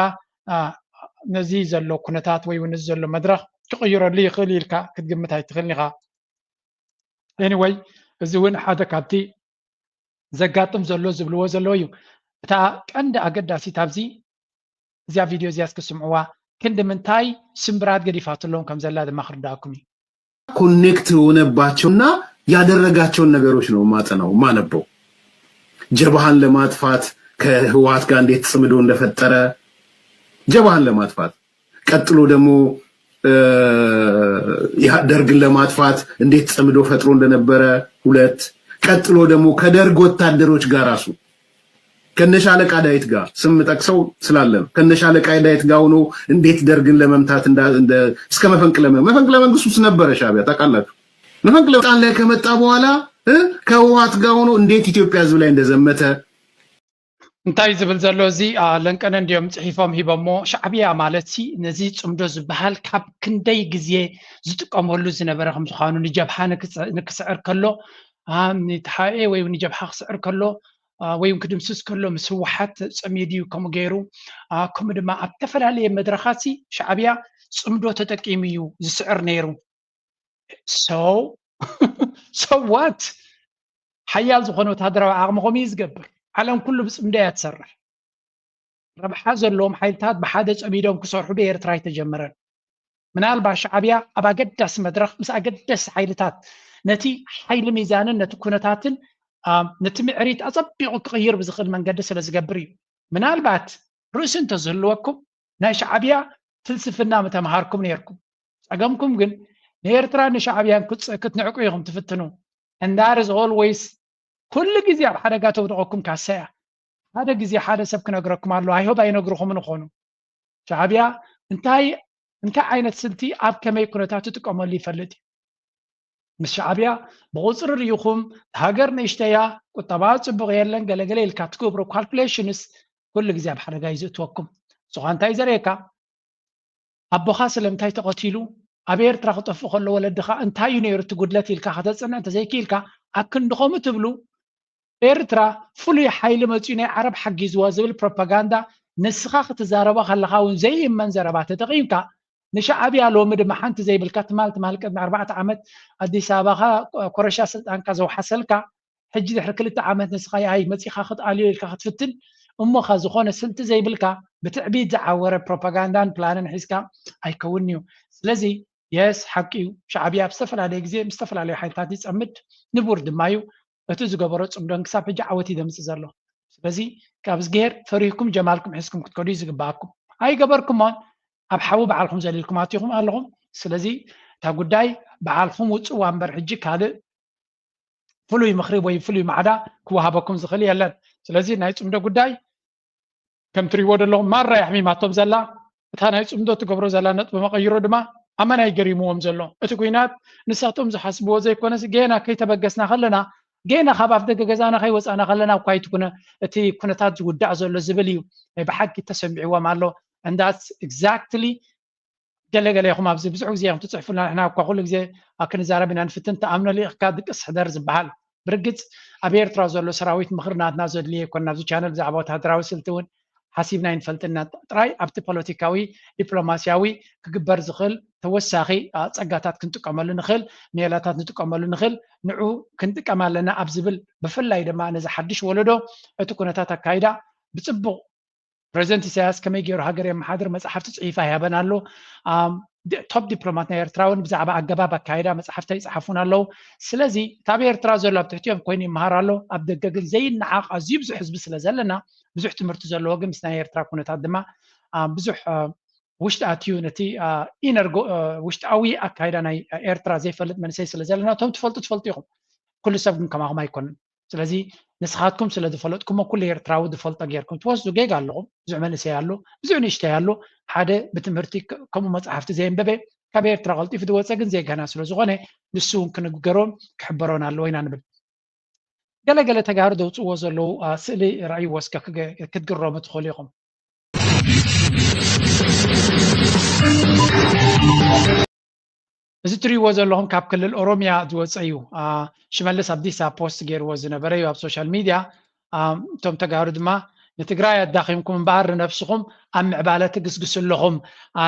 ነዚ ዘሎ ኩነታት ወይ እውን እዚ ዘሎ መድረኽ ክቕይረሉ ይኽእል ኢልካ ክትግምት ኣይትኽእልን ኢኻ። Anyway እዚ እውን ሓደ ካብቲ ዘጋጥም ዘሎ ዝብልዎ ዘለዉ እዩ። እታ ቀንዲ ኣገዳሲት ኣብዚ እዚኣ ቪድዮ እዚኣ እስክስምዕዋ ክንዲ ምንታይ ስምብራት ገዲፋትሎም ከም ዘላ ድማ ክርዳእኩም እዩ። ኮኔክት የሆነባቸውና ያደረጋቸውን ነገሮች ነው ማጠናው ማነበው። ጀብሃን ለማጥፋት ከህወሓት ጋር እንዴት ጽምዶ እንደፈጠረ ጀብሃን ለማጥፋት፣ ቀጥሎ ደግሞ ደርግን ለማጥፋት እንዴት ጽምዶ ፈጥሮ እንደነበረ፣ ሁለት፣ ቀጥሎ ደግሞ ከደርግ ወታደሮች ጋር ራሱ ከነሻለቃ ዳዊት ጋር ስም ጠቅሰው ስላለ ነው። ከነሻለቃ ዳዊት ጋር ሆኖ እንዴት ደርግን ለመምታት እስከ መፈንቅለ መፈንቅለ መንግስት ውስጥ ነበረ ሻዕቢያ፣ ታውቃላችሁ። መፈንቅለ ስልጣን ላይ ከመጣ በኋላ ከህወሓት ጋር ሆኖ እንዴት ኢትዮጵያ ህዝብ ላይ እንደዘመተ እንታይ ዝብል ዘሎ እዚ ለንቀነ እንዲዮም ፅሒፎም ሂቦሞ። ሻዕቢያ ማለት ሲ ነዚ ፅምዶ ዝበሃል ካብ ክንደይ ግዜ ዝጥቀመሉ ዝነበረ ከም ዝኾኑ ንጀብሃ ንክስዕር ከሎ ንተሓኤ ወይ ንጀብሃ ክስዕር ከሎ ወይ ክድምስስ ከሎ ምስ ህወሓት ፀሚዱ እዩ ከምኡ ገይሩ። ከምኡ ድማ ኣብ ዝተፈላለየ መድረኻት ሲ ሻዕቢያ ፅምዶ ተጠቂሙ እዩ ዝስዕር ነይሩ። ሰው ሰዋት ሓያል ዝኾነ ወታደራዊ ዓቕሚ ከምኡ እዩ ዝገብር። ዓለም ኩሉ ብፅምዶ እያ ትሰርሕ። ረብሓ ዘለዎም ሓይልታት ብሓደ ፀሚዶም ክሰርሑ ብኤርትራ ኣይተጀመረን። ምናልባት ሻዕቢያ ኣብ ኣገዳሲ መድረኽ ምስ ኣገደስቲ ሓይልታት ነቲ ሓይሊ ሚዛንን ነቲ ኩነታትን ነቲ ምዕሪት ኣፀቢቑ ክቕይር ብዝኽእል መንገዲ ስለ ዝገብር እዩ። ምናልባት ርእሲ እንተዝህልወኩም ናይ ሻዕቢያ ፍልስፍና ምተምሃርኩም ነይርኩም። ፀገምኩም ግን ንኤርትራ ንሻዕቢያን ክትንዕቁ ኢኹም ትፍትኑ። እንዳር ዝሆል ወይስ ኩሉ ግዜ ኣብ ሓደጋ ተውድቐኩም ካሳ እያ። ሓደ ግዜ ሓደ ሰብ ክነግረኩም ኣሎ። ኣይሆብ ኣይነግርኹምን ይኾኑ። ሻዕቢያ እንታይ እንታይ ዓይነት ስልቲ ኣብ ከመይ ኩነታት ትጥቀመሉ ይፈልጥ እዩ። ምስ ሻዕቢያ ብቁፅሪ ርኢኹም ሃገር ንእሽተያ ቁጠባ ፅቡቕ የለን ገለገለ ኢልካ ትገብሮ ካልኩሌሽንስ ኩሉ ግዜ ኣብ ሓደጋ እዩ ዝእትወኩም። ንስኻ እንታይ ዘርእየካ ኣቦኻ ስለምንታይ ተቐቲሉ ኣብ ኤርትራ ክጠፍእ ከሎ ወለድኻ እንታይ እዩ ነይሩ እቲ ጉድለት ኢልካ ከተፅንዕ እንተዘይክኢልካ ኣብ ክንዲ ከምኡ ትብሉ ኤርትራ ፍሉይ ሓይሊ መፅኡ ናይ ዓረብ ሓጊዝዋ ዝብል ፕሮፓጋንዳ ንስኻ ክትዛረባ ከለኻ እውን ዘይእመን ዘረባ ተጠቒምካ ንሻዕብያ ሎሚ ድማ ሓንቲ ዘይብልካ ትማል ትማል ቅድሚ ኣርባዕተ ዓመት ኣዲስ ኣበባኻ ኮረሻ ስልጣንካ ዘውሓሰልካ ሕጂ ድሕሪ ክልተ ዓመት ንስኻ የኣይ መፂኻ ክትኣልዮ ኢልካ ክትፍትን እሞኻ ዝኾነ ስልቲ ዘይብልካ ብትዕቢት ዝዓወረ ፕሮፓጋንዳን ፕላንን ሒዝካ ኣይከውን እዩ። ስለዚ የስ ሓቂ እዩ ሻዕብያ ኣብ ዝተፈላለየ ግዜ ምስ ዝተፈላለዩ ሓይልታት ይፀምድ ንቡር ድማ እዩ። እቲ ዝገበሮ ፅምዶን ክሳብ ሕጂ ዓወት እዩ ዘምፅእ ዘሎ። ስለዚ ካብ እዝግሄር ፈሪህኩም ጀማልኩም ሒዝኩም ክትከዱ እዩ ዝግባኣኩም። ኣይገበርኩሞን ኣብ ሓዊ በዓልኩም ዘሊልኩም ኣቲኹም ኣለኹም። ስለዚ እታ ጉዳይ በዓልኩም ውፅዋ እምበር ሕጂ ካልእ ፍሉይ ምኽሪ ወይ ፍሉይ ማዕዳ ክወሃበኩም ዝኽእል የለን። ስለዚ ናይ ፅምዶ ጉዳይ ከም ትሪእዎ ዘለኹም ማራ እያ ኣሕሚማቶም ዘላ። እታ ናይ ፅምዶ ትገብሮ ዘላ ነጥቢ መቐይሮ ድማ ኣመና እዩ ገሪምዎም ዘሎ። እቲ ኲናት ንሳቶም ዝሓስብዎ ዘይኮነስ ገና ከይተበገስና ከለና ገና ካብ ኣፍ ደገ ገዛና ከይወፃእና ከለና እኳ ኣይትኩነ እቲ ኩነታት ዝውዳእ ዘሎ ዝብል እዩ ናይ ብሓቂ ተሰሚዕዎም ኣሎ። And that's exactly ገለገለ ኢኹም ኣብዚ ብዙሕ ግዜ ኢኹም ትፅሕፉልና ንሕና እኳ ኩሉ ግዜ ክንዛረብ ኢና ንፍትን ተኣምኖ ልኢኽካ ድቅስ ሕደር ዝበሃል ብርግፅ ኣብ ኤርትራ ዘሎ ሰራዊት ምኽሪ ናትና ዘድልዮ ኣይኮን ናብዚ ቻነል ብዛዕባ ወታደራዊ ስልቲ እውን ሓሲብና ኣይንፈልጥና ጥራይ ኣብቲ ፖለቲካዊ ዲፕሎማሲያዊ ክግበር ዝኽእል ተወሳኺ ፀጋታት ክንጥቀመሉ ንኽእል ሜላታት ንጥቀመሉ ንኽእል ንዑ ክንጥቀም ኣለና ኣብ ዝብል ብፍላይ ድማ ነዚ ሓድሽ ወለዶ እቲ ኩነታት ኣካይዳ ብፅቡቕ ፕረዚደንት ኢሳያስ ከመይ ገይሩ ሃገር የመሓድር መፅሓፍቲ ፅሒፋ ይሃበን ኣሎ። ቶፕ ዲፕሎማት ናይ ኤርትራ እውን ብዛዕባ ኣገባብ ኣካይዳ መፅሓፍቲ ይፅሓፉን ኣለዉ። ስለዚ ካብ ኤርትራ ዘሎ ኣብ ትሕቲኦም ኮይኑ ይመሃር ኣሎ። ኣብ ደገ ግን ዘይነዓቕ ኣዝዩ ብዙሕ ህዝቢ ስለ ዘለና ብዙሕ ትምህርቲ ዘለዎ ግን ምስ ናይ ኤርትራ ኩነታት ድማ ብዙሕ ውሽጢ ኣትዩ ነቲ ኢነር ውሽጣዊ ኣካይዳ ናይ ኤርትራ ዘይፈልጥ መንእሰይ ስለ ዘለና እቶም ትፈልጡ ትፈልጡ ኢኹም። ኩሉ ሰብ ግን ከማኹም ኣይኮንን። ስለዚ ንስኻትኩም ስለ ዝፈለጥኩሞ ኩሉ ኤርትራዊ ዝፈልጦ ጌርኩም ትወስዱ ጌጋ ኣለኹም። ብዙሕ መንእሰይ ኣሎ፣ ብዙሕ ንእሽተይ ኣሎ። ሓደ ብትምህርቲ ከምኡ መፅሓፍቲ ዘየንበበ ካብ ኤርትራ ቀልጢፉ ዝወፀ ግን ዜጋና ስለ ዝኾነ ንሱ እውን ክንገሮን ክሕበሮን ኣለዎ ኢና ንብል። ገለገለ ተጋሩ ዘውፅዎ ዘለዉ ስእሊ ረኣይዎ እስከ ክትግረሙ ትኽእሉ ኢኹም። እዚ ትሪእዎ ዘለኹም ካብ ክልል ኦሮሚያ ዝወፀ እዩ። ሽመልስ ኣብዲሳ ፖስት ገይርዎ ዝነበረ እዩ ኣብ ሶሻል ሚድያ። እቶም ተጋሩ ድማ ንትግራይ ኣዳኺምኩም እምበኣር ንነብስኹም ኣብ ምዕባለ ትግስግሱ ኣለኹም።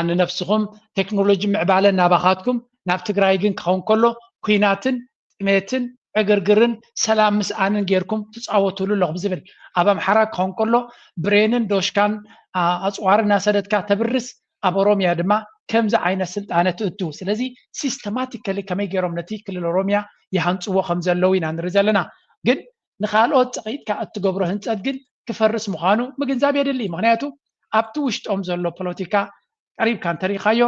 ንነብስኹም ቴክኖሎጂ ምዕባለ እናባኻትኩም ናብ ትግራይ ግን ክኸውን ከሎ ኩናትን ጥሜትን ዕግርግርን ሰላም ምስኣንን ጌርኩም ትፃወትሉ ኣለኹም ዝብል ኣብ ኣምሓራ ክኸውን ከሎ ብሬንን ዶሽካን ኣፅዋር እናሰደድካ ተብርስ ኣብ ኦሮሚያ ድማ ከምዚ ዓይነት ስልጣነ ትእቱ። ስለዚ ሲስተማቲካሊ ከመይ ገይሮም ነቲ ክልል ኦሮሚያ ይሃንፅዎ ከም ዘለዉ ኢና ንርኢ ዘለና። ግን ንካልኦት ፀቒጥካ እትገብሮ ህንፀት ግን ክፈርስ ምዃኑ ምግንዛብ የድሊ። ምክንያቱ ኣብቲ ውሽጦም ዘሎ ፖለቲካ ቀሪብካ እንተሪኢኻዮ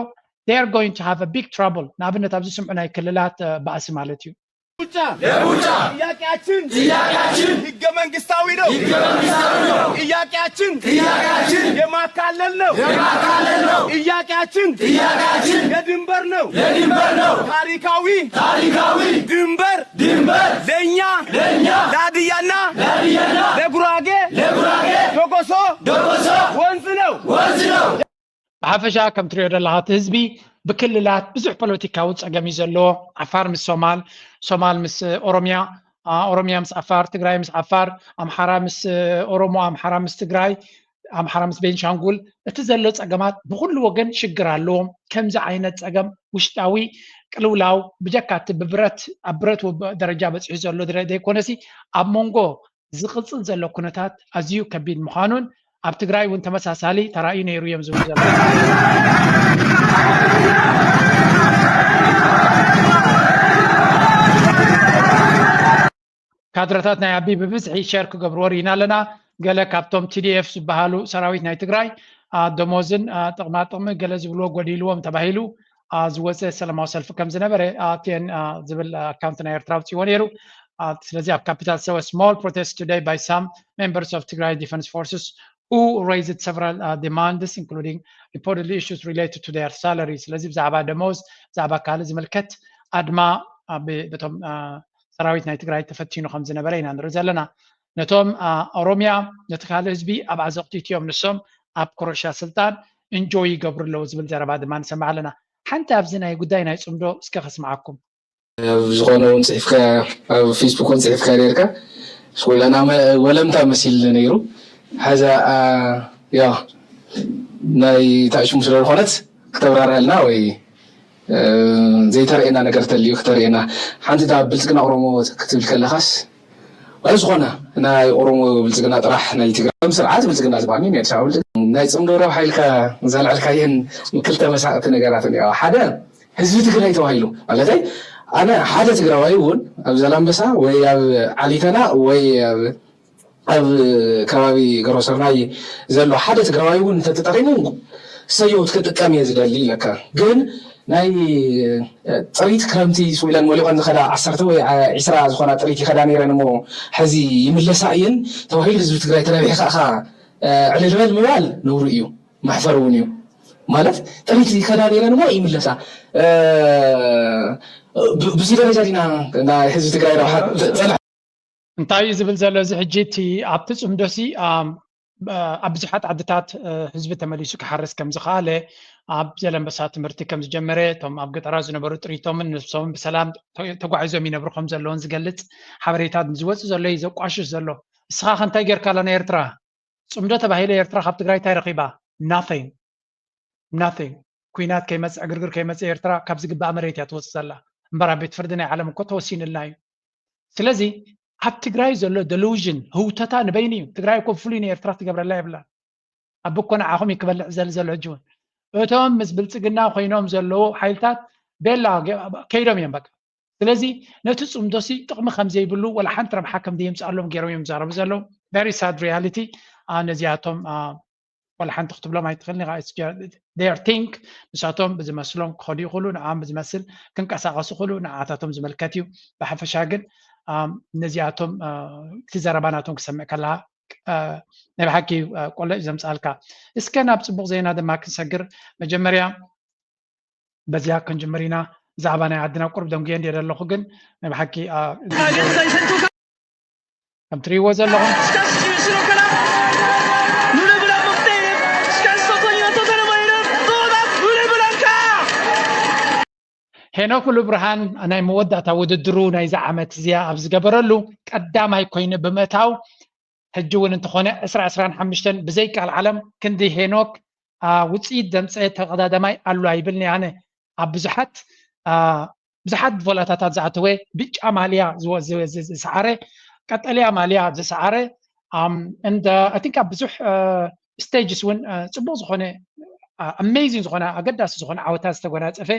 they are going to have a big trouble። ንኣብነት ኣብዚ ስምዑ ናይ ክልላት ባእሲ ማለት እዩ። ለቡጫ ጥያቄያችን ጥያቄያችን ህገ መንግስታዊ ነው። ህገ መንግስታዊ ነው። ጥያቄያችን ጥያቄያችን የማካለል ነው። የማካለል ነው። ጥያቄያችን ጥያቄያችን የድንበር ነው። የድንበር ነው። ታሪካዊ ታሪካዊ ድንበር ድንበር ለእኛ ለእኛ ለሀዲያና ለሀዲያና ለጉራጌ ለጉራጌ ዶጎሶ ዶጎሶ ወንዝ ነው። ወንዝ ነው። ብሓፈሻ ከም ትሪኦ ዘለኻ እቲ ህዝቢ ብክልላት ብዙሕ ፖለቲካዊ ፀገም እዩ ዘለዎ። ዓፋር ምስ ሶማል፣ ሶማል ምስ ኦሮሚያ፣ ኦሮሚያ ምስ ዓፋር፣ ትግራይ ምስ ዓፋር፣ ኣምሓራ ምስ ኦሮሞ፣ ኣምሓራ ምስ ትግራይ፣ ኣምሓራ ምስ ቤንሻንጉል፣ እቲ ዘሎ ፀገማት ብኩሉ ወገን ሽግር ኣለዎም። ከምዚ ዓይነት ፀገም ውሽጣዊ ቅልውላው ብጀካ እቲ ብብረት ኣብ ብረት ደረጃ በፂሑ ዘሎ ዘይኮነሲ ኣብ መንጎ ዝቕፅል ዘሎ ኩነታት ኣዝዩ ከቢድ ምዃኑን ኣብ ትግራይ እውን ተመሳሳሊ ተራእዩ ነይሩ እዮም ዝብሉ ዘለዉ። ካድረታት ናይ ኣቢ ብብዝሒ ሸር ክገብርዎ ርኢና ኣለና። ገለ ካብቶም ቲዲኤፍ ዝበሃሉ ሰራዊት ናይ ትግራይ ደሞዝን ጥቕማ ጥቕሚ ገለ ዝብልዎ ጎዲልዎም ተባሂሉ ዝወፀ ሰላማዊ ሰልፊ ከም ዝነበረ ቲኤን ዝብል ኣካውንት ናይ ኤርትራ ኣውፅዎ ነይሩ። ስለዚ ኣብ ካፒታል so a small protest today by some members of Tigray Defense Forces who raised several demands including reportedly issues related to their salary። ስለዚ ብዛዕባ ደሞዝ ብዛዕባ ካልእ ዝምልከት ኣድማ በቶም ሰራዊት ናይ ትግራይ ተፈቲኑ ከም ዝነበረ ኢና ንርኢ ዘለና። ነቶም ኦሮሚያ ነቲ ካልእ ህዝቢ ኣብ ዓዘቕቲ እትዮም ንሶም ኣብ ኮረሻ ስልጣን እንጆይ ይገብሩ ኣለዉ ዝብል ዘረባ ድማ ንሰምዕ ኣለና። ሓንቲ ኣብዚ ናይ ጉዳይ ናይ ፅምዶ እስከ ከስምዓኩም። ኣብ ዝኾነ እውን ፅሒፍካ ኣብ ፌስቡክ እውን ፅሒፍካ ነርካ ወለና ወለምታ መሲል ነይሩ። ሓዛ ያ ናይ ታሽሙ ስለ ዝኾነት ክተብራርሃልና ወይ ዘይተርእየና ነገር ተልዩ ክተርእየና። ሓንቲ ዳ ብልፅግና ኦሮሞ ክትብል ከለኻስ ዋላ ዝኾነ ናይ ኦሮሞ ብልፅግና ጥራሕ ናይ ትግራይ ስርዓት ብልፅግና ዝበሃል ናይ ኣዲስ ኣበባ ናይ ፅምዶ ረብሓ ኢልካ ዘልዐልካየን ክልተ መሳቕቲ ነገራት እኒኦ። ሓደ ህዝቢ ትግራይ ተባሂሉ ማለተይ ኣነ ሓደ ትግራዋይ እውን ኣብ ዛላምበሳ ወይ ኣብ ዓሊተና ወይ ኣብ ኣብ ከባቢ ገሮሰርናይ ዘሎ ሓደ ትግራዋይ እውን እንተተጠቒሙ ሰየውት ክጥቀም እየ ዝደሊ ኢለካ። ግን ናይ ጥሪት ክረምቲ ስዊለን መሊቖን ዝኸዳ ዓሰርተ ወይ ዒስራ ዝኾና ጥሪት ይኸዳ ነይረን እሞ ሕዚ ይምለሳ እየን ተባሂሉ ህዝቢ ትግራይ ተረቢሕካ ኢኻ ዕልል በል ምባል ነውሪ እዩ፣ መሕፈሪ እውን እዩ። ማለት ጥሪት ይኸዳ ነይረን እሞ ይምለሳ። ብዙ ደረጃ ዲና ናይ ህዝቢ ትግራይ ረብሓ ፀንሐ እንታይ እዩ ዝብል ዘሎ እዚ ሕጂ እቲ ኣብቲ ፅምዶሲ ኣብ ብዙሓት ዓድታት ህዝቢ ተመሊሱ ክሓርስ ከም ዝኸኣለ ኣብ ዘለንበሳ ትምህርቲ ከም ዝጀመረ እቶም ኣብ ገጠራት ዝነበሩ ጥሪቶምን ነብሶምን ብሰላም ተጓዒዞም ይነብሩ ከም ዘለውን ዝገልፅ ሓበሬታት ዝወፅእ ዘሎ እዩ ዘቋሽሽ ዘሎ። እስኻ ከ እንታይ ጌርካ ኣላ ናይ ኤርትራ ፅምዶ ተባሂለ ኤርትራ ካብ ትግራይ እንታይ ረኺባ? Nothing nothing። ኩናት ከይመፅእ ዕግርግር ከይመፅእ ኤርትራ ካብ ዝግባእ መሬት እያ ትወፅእ ዘላ እምበር ኣብ ቤት ፍርዲ ናይ ዓለም እኮ ተወሲንልና እዩ። ስለዚ ኣብ ትግራይ ዘሎ delusion ህውተታ ንበይኑ እዩ። ትግራይ እኮ ፍሉይ ንኤርትራ ትገብረላ የብላን። ኣብ እኮ ንዓኹም እዩ ክበልዕ ዘል ዘሎ ሕጂ እውን እቶም ምስ ብልፅግና ኮይኖም ዘለዉ ሓይልታት ቤላ ከይዶም እዮም በቃ። ስለዚ ነቲ ፅምዶሲ ጥቕሚ ከም ዘይብሉ ወላ ሓንቲ ረብሓ ከም ዘየምፅኣሎም ገይሮም እዮም ዝዛረቡ ዘለዉ። Very sad reality። ነዚኣቶም ወላ ሓንቲ ክትብሎም ኣይትኽእልን ኢኻ። It's just their think። ንሳቶም ብዝመስሎም ክኸዱ ይኽእሉ፣ ንዓም ብዝመስል ክንቀሳቐሱ ይኽእሉ፣ ንዓታቶም ዝምልከት እዩ። ብሓፈሻ ግን ነዚኣቶም እቲ ዘረባ ናቶም ክሰምዕ ከለኻ ናይ ብሓቂ ቆሎ እዩ ዘምፅኣልካ። እስከ ናብ ፅቡቕ ዜና ድማ ክንሰግር። መጀመርያ በዚኣ ክንጅምር ኢና። ብዛዕባ ናይ ዓድና ቁሩብ ደንጉየ እንድየ ዘለኹ ግን ናይ ብሓቂ ከም ትርእይዎ ዘለኹም ሄኖክ ሙሉብርሃን ናይ መወዳእታ ውድድሩ ናይዚ ዓመት እዚኣ ኣብ ዝገበረሉ ቀዳማይ ኮይኑ ብምእታው ሕጂ እውን እንተኾነ ዕስራ ዕስራን ሓሙሽተን ብዘይቃል ዓለም ክንዲ ሄኖክ ውፅኢት ዘምፀ ተቐዳዳማይ ኣሎ ኣይብልኒ ኣነ ኣብ ብዙሓት ብዙሓት ቮላታታት ዝኣተወ ብጫ ማልያ ዝሰዓረ ቀጠልያ ማልያ ዝሰዓረ እንደ I think ኣብ ብዙሕ stages እውን ፅቡቕ ዝኾነ amazing ዝኾነ ኣገዳሲ ዝኾነ ዓወታት ዝተጎናፀፈ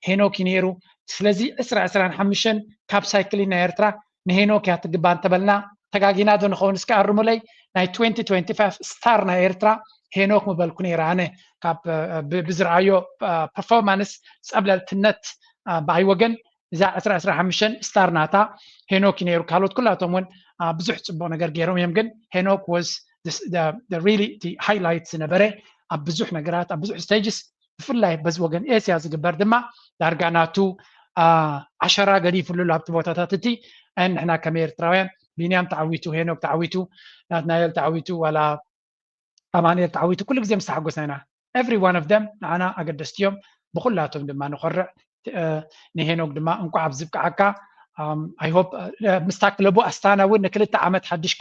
ሄኖክ እዩ ነይሩ። ስለዚ ዕስራ ዕስራን ሓሙሽተን ካብ ሳይክሊን ናይ ኤርትራ ንሄኖክ እያ ትግባ እንተበልና ተጋጊና ዶ ንኸውን? እስከ ኣርሙለይ። ናይ twenty twenty-five star ናይ ኤርትራ ሄኖክ ምበልኩ ነይረ ኣነ። ካብ ብዝረኣዮ performance ጸብለልትነት ብኣይ ወገን እዛ ዕስራ ዕስራ ሓሙሽተ star ናታ ሄኖክ እዩ ነይሩ። ካልኦት ኩላቶም እውን ብዙሕ ጽቡቕ ነገር ገይሮም እዮም፣ ግን ሄኖክ was really highlight ዝነበረ ኣብ ብዙሕ ነገራት ኣብ ብዙሕ stages፣ ብፍላይ በዚ ወገን ኤስያ ዝግበር ድማ ዳርጋ ናቱ ዓሸራ ገዲፍሉ ኣብቲ ቦታታት እቲ። ንሕና ከም ኤርትራውያን ቢንያም ተዓዊቱ፣ ሄኖክ ተዓዊቱ፣ ናትናኤል ተዓዊቱ፣ ዋላ ኣማኑኤል ተዓዊቱ ኩሉ ግዜ ምስ ተሓጎስና ኢና። Every one of them ንዓና ኣገደስቲ እዮም። ብኩላቶም ድማ ንኾርዕ። ንሄኖክ ድማ እንኳዕ ኣብዚ ብቅዓካ። I hope ምስታ ክለቡ ኣስታና እውን ንክልተ ዓመት ሓድሽ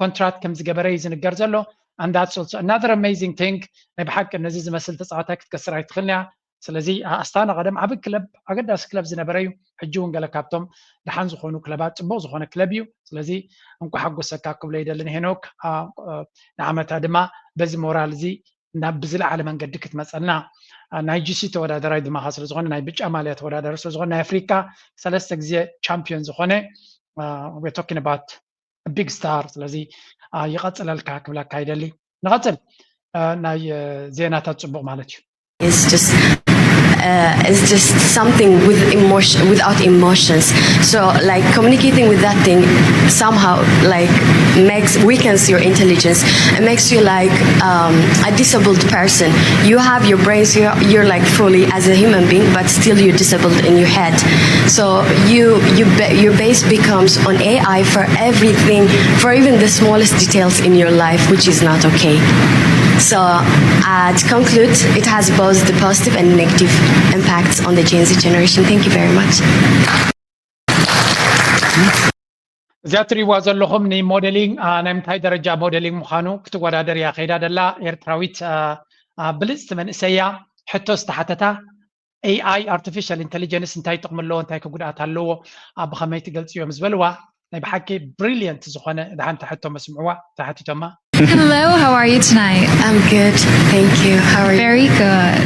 ኮንትራት ከም ዝገበረ እዩ ዝንገር ዘሎ። And that's also another amazing thing። ናይ ብሓቂ ነዚ ዝመስል ተፃዋታይ ክትከስር ኣይትኽእልን እያ። ስለዚ ኣስታና ቀደም ዓቢ ክለብ፣ ኣገዳሲ ክለብ ዝነበረ እዩ። ሕጂ እውን ገለ ካብቶም ደሓን ዝኾኑ ክለባት ጽቡቕ ዝኾነ ክለብ እዩ። ስለዚ እንኳዕ ሓጎሰካ ክብሎ ይደልን ሄኖክ። ንዓመታ ድማ በዚ ሞራል እዚ ናብ ብዝለዓለ መንገዲ ክትመጸና። ናይ ጂሲ ተወዳደራይ ድማ ስለ ዝኾነ፣ ናይ ብጫ ማልያ ተወዳዳሪ ስለ ዝኾነ፣ ናይ ኣፍሪካ ሰለስተ ግዜ ቻምፒዮን ዝኾነ፣ we're talking about big star። ስለዚ ይቐጽለልካ ክብለካ ይደሊ። ንቐጽል። ናይ ዜናታት ጽቡቕ ማለት እዩ። It's just uh, it's just something with emotion, without emotions. So like communicating with that thing somehow like makes, weakens your intelligence. It makes you like um, a disabled person. You have your brains, you're, you're like fully as a human being, but still you're disabled in your head. So you you your base becomes on A I for everything, for even the smallest details in your life, which is not okay. So uh, to conclude, it has both the positive and negative impacts on the Gen Z generation. Thank you very much. እዚኣ ትሪእዋ ዘለኹም ንሞዴሊንግ ናይ ምንታይ ደረጃ ሞዴሊንግ ምዃኑ ክትወዳደር እያ ከይዳ ደላ። ኤርትራዊት ብልፅቲ መንእሰይ እያ። ሕቶ ዝተሓተታ፣ ኤኣይ ኣርቲፊሻል ኢንቴሊጀንስ እንታይ ጥቕሚ ኣለዎ፣ እንታይ ከ ጉድኣት ኣለዎ፣ ብኸመይ ትገልፅዮ ምስ በልዋ፣ ናይ ብሓቂ ብሪልየንት ዝኾነ ደሓን ተሕቶ መስምዕዋ። ተሓቲቶማ። Hello, how are you tonight? I'm good, thank you. How are you? Very good.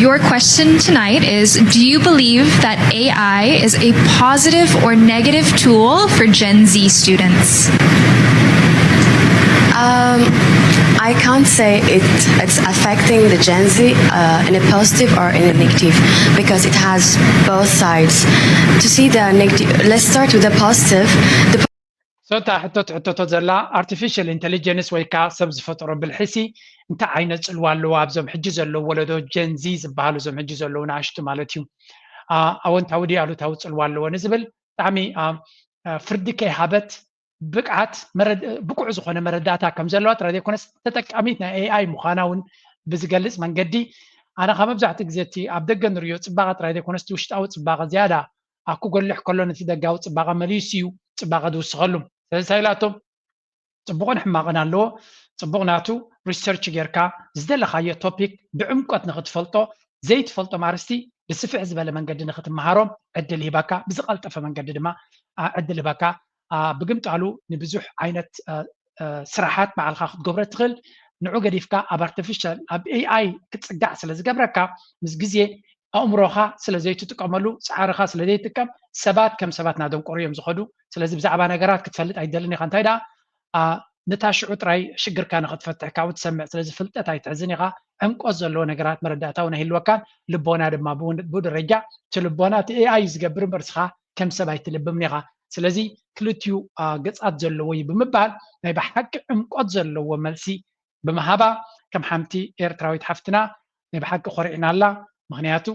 Your question tonight is, do you believe that A I is a positive or negative tool for Gen Z students? Um, I can't say it, it's affecting the Gen Z uh, in a positive or in a negative, because it has both sides. To see the negative, let's start with the positive. The ሶታ ሕቶ ትሕተቶ ዘላ ኣርቲፊሻል ኢንቴሊጀንስ ወይ ከዓ ሰብ ዝፈጠሮ ብልሒሲ እንታይ ዓይነት ፅልዋ ኣለዎ ኣብዞም ሕጂ ዘለዉ ወለዶ፣ ጀንዚ ዝበሃሉ፣ እዞም ሕጂ ዘለዉ ንኣሽቱ ማለት እዩ። ኣወንታዊ ድዩ ኣሉታዊ ፅልዋ ኣለዎ ንዝብል ብጣዕሚ ፍርዲ ከይሃበት ብቅዓት ብቁዕ ዝኾነ መረዳእታ ከም ዘለዋ ጥራይ ዘይኮነስ ተጠቃሚት ናይ ኤኣይ ምዃና እውን ብዝገልፅ መንገዲ፣ ኣነ ካብ መብዛሕትኡ ግዜ እቲ ኣብ ደገ ንሪኦ ፅባቐ ጥራይ ዘይኮነስ እቲ ውሽጣዊ ፅባቐ ዝያዳ ኣብ ክጎልሕ ከሎ ነቲ ደጋዊ ፅባቐ መሊሱ እዩ ፅባቐ ዝውስኸሉ። ስለዚ እንታይ ኢላቶም? ፅቡቕን ሕማቕን ኣለዎ። ፅቡቕ ናቱ ሪሰርች ጌርካ ዝደለኻዮ ቶፒክ ብዕምቆት ንኽትፈልጦ፣ ዘይትፈልጦም ኣርስቲ ብስፍሕ ዝበለ መንገዲ ንኽትመሃሮም ዕድል ይህበካ። ብዝቐልጠፈ መንገዲ ድማ ዕድል ይህበካ። ብግምጣሉ ንብዙሕ ዓይነት ስራሓት ባዕልኻ ክትገብሮ ትኽእል። ንዑ ገዲፍካ ኣብ ኣርቲፊሻል ኣብ ኤኣይ ክትፅጋዕ ስለ ዝገብረካ ምስ ግዜ ኣእምሮኻ ስለ ዘይትጥቀመሉ፣ ፃዕርኻ ስለ ዘይጥቀም ሰባት ከም ሰባት እናደንቆሩ እዮም ዝኸዱ። ስለዚ ብዛዕባ ነገራት ክትፈልጥ ኣይደልን ኢኻ። እንታይ ደኣ ነታ ሽዑ ጥራይ ሽግርካ ንኽትፈትሕ ካብኡ ትሰምዕ። ስለዚ ፍልጠት ኣይትሕዝን ኢኻ። ዕምቆት ዘለዎ ነገራት መረዳእታ እውን ኣይህልወካን። ልቦና ድማ ብኡ ደረጃ እቲ ልቦና እቲ ኤኣይ እዩ ዝገብር እምበር እስኻ ከም ሰብ ኣይትልብምን ኢኻ። ስለዚ ክልቲኡ ገጻት ዘለዎ እዩ ብምባል ናይ ብሓቂ ዕምቆት ዘለዎ መልሲ ብምሃባ ከም ሓንቲ ኤርትራዊት ሓፍትና ናይ ብሓቂ ኮሪዕናላ። ምኽንያቱ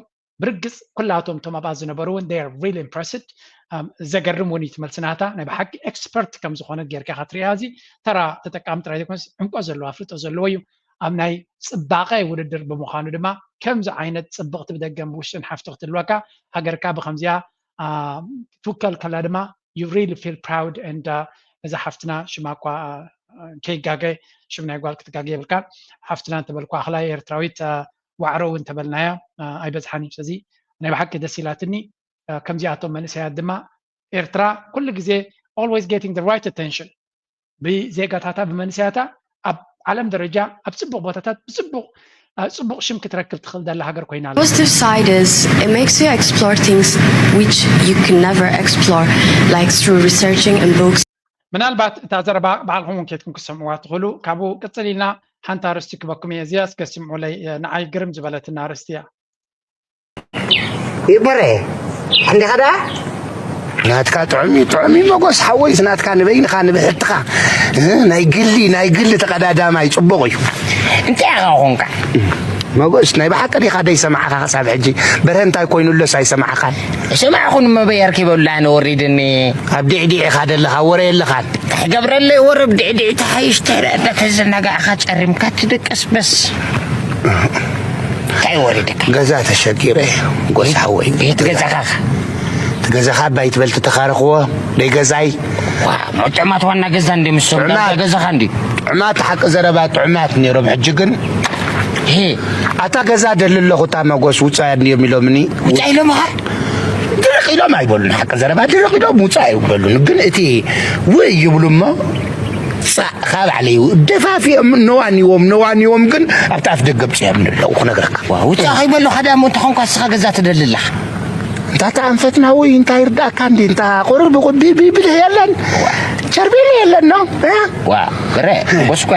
ብርግጽ ኩላቶም እቶም ኣብኣ ዝነበሩ እውን they are really impressed። ዘገርም እውን እዩ እቲ መልሲ ናታ። ናይ ብሓቂ ኤክስፐርት ከም ዝኾነት ጌርካ ኢኻ ትሪኣ። እዚ ተራ ተጠቃሚ ጥራይ ዘይኮነስ ዕምቆት ዘለዎ ኣፍልጦ ዘለዎ እዩ። ኣብ ናይ ጽባቐ ውድድር ብምዃኑ ድማ ከምዚ ዓይነት ጽብቕቲ ብደገን ብውሽጥን ሓፍቲ ክትህልወካ፣ ሃገርካ ብኸምዚኣ ትውከል ከላ ድማ you really feel proud and እዛ ሓፍትና ሽማ እኳ ከይጋገ፣ ሽም ናይ ጓል ክትጋገ የብልካ። ሓፍትና እንተበልኳ ኣኽላይ ኤርትራዊት ዋዕሮ እውን ተበልናያ ኣይበዝሓን እዩ። ስለዚ ናይ ብሓቂ ደስ ኢላትኒ። ከምዚኣቶም መንእሰያት ድማ ኤርትራ ኩሉ ግዜ always getting the right attention ብዜጋታታ ብመንእሰያታ ኣብ ዓለም ደረጃ ኣብ ጽቡቕ ቦታታት ብጽቡቕ ጽቡቕ ሽም ክትረክብ ትኽእል ዘላ ሃገር ኮይና ኣላ። Positive side is it makes you explore things which you can never explore, like through researching and books. ምናልባት እታ ዘረባ ባዕልኹም እውን ኬድኩም ክሰምዕዋ ትኽእሉ። ካብኡ ቅጽል ኢልና ሓንቲ ኣርእስቲ ክበኩም እየ። እዚኣ እስከ ስምዑለይ፣ እ፣ ንዓይ ግርም ዝበለትና ኣርእስቲ እያ። ይበረ እንዲኻ ደኣ ናትካ ጥዑም እዩ፣ ጥዑም እዩ መጎስ ሓወይስ፣ ናትካ ንበይንኻ ንብሕትኻ፣ እ፣ ናይ ግሊ፣ ናይ ግሊ ተቐዳዳማይ ጽቡቕ እዩ። እንታይ ኢኻ ኾንካ? መጎስ፣ ናይ ብሓቂ ዲኻ ደይሰማዕኻ ክሳብ ሕጂ? በርሀ እንታይ ኮይኑሎስ ኣይሰማዕኻን? ሰማዕኹን መበይ ኣርኪበሉ ኣነ ወሪድኒ። ኣብ ዲዕዲዕ ኢኻ ደለኻ፣ ወረ የለኻን። እንታይ ገብረለይ ወረ፣ ኣብ ዲዕዲዕ ተሓይሽ ተረዳ ተዘናጋዕኻ ጸሪምካ ትድቅስ በስ። እንታይ ወሪድካ? ገዛ ተሸጊረ፣ ጎሳ ሓወይ። ቤት ገዛኻ ኸ? እቲ ገዛኻ ኣባይ ትበል ትተኻረኽዎ፣ ደይ ገዛይ። ዋ፣ ጥዑማት ዋና ገዛ እንዲ ምስቶም ጥዑማት። ገዛኻ እንዲ። ጥዑማት፣ ሓቂ ዘረባ ጥዑማት ነይሮም። ሕጂ ግን፣ ሄ። ኣታ ገዛ ደሊ ኣለኹ፣ እታ መጎስ ውፃእ እንዲዮም ኢሎምኒ። ውፃእ ኢሎምኻ? ድርቕ ኢሎም ኣይበሉን፣ ሓቂ ዘረባ ድርቕ ኢሎም ውፃእ ኣይበሉን። ግን እቲ ውእ ይብሉ እሞ፣ ፃእ ካብ ባዕለይ ደፋፊኦም ነዋኒዎም፣ ነዋኒዎም ግን ኣብቲ ኣፍ ደገ ብፅዮም ኣለዉ ክነግረካ። ዋ፣ ውፃእ ከይበሉኻ ደኣ እሞ እንተኾንኳ ንስኻ ገዛ ትደሊ ኣለኻ። እንታ ተኣንፈትና ወይ እንታይ ይርዳእካ እንዲ፣ እንታ ቁሩብ ቁቢ ቢብል የለን፣ ቸርቤል የለን ነው፣ እ? ዋ፣ በረ፣ ጎስኳ፣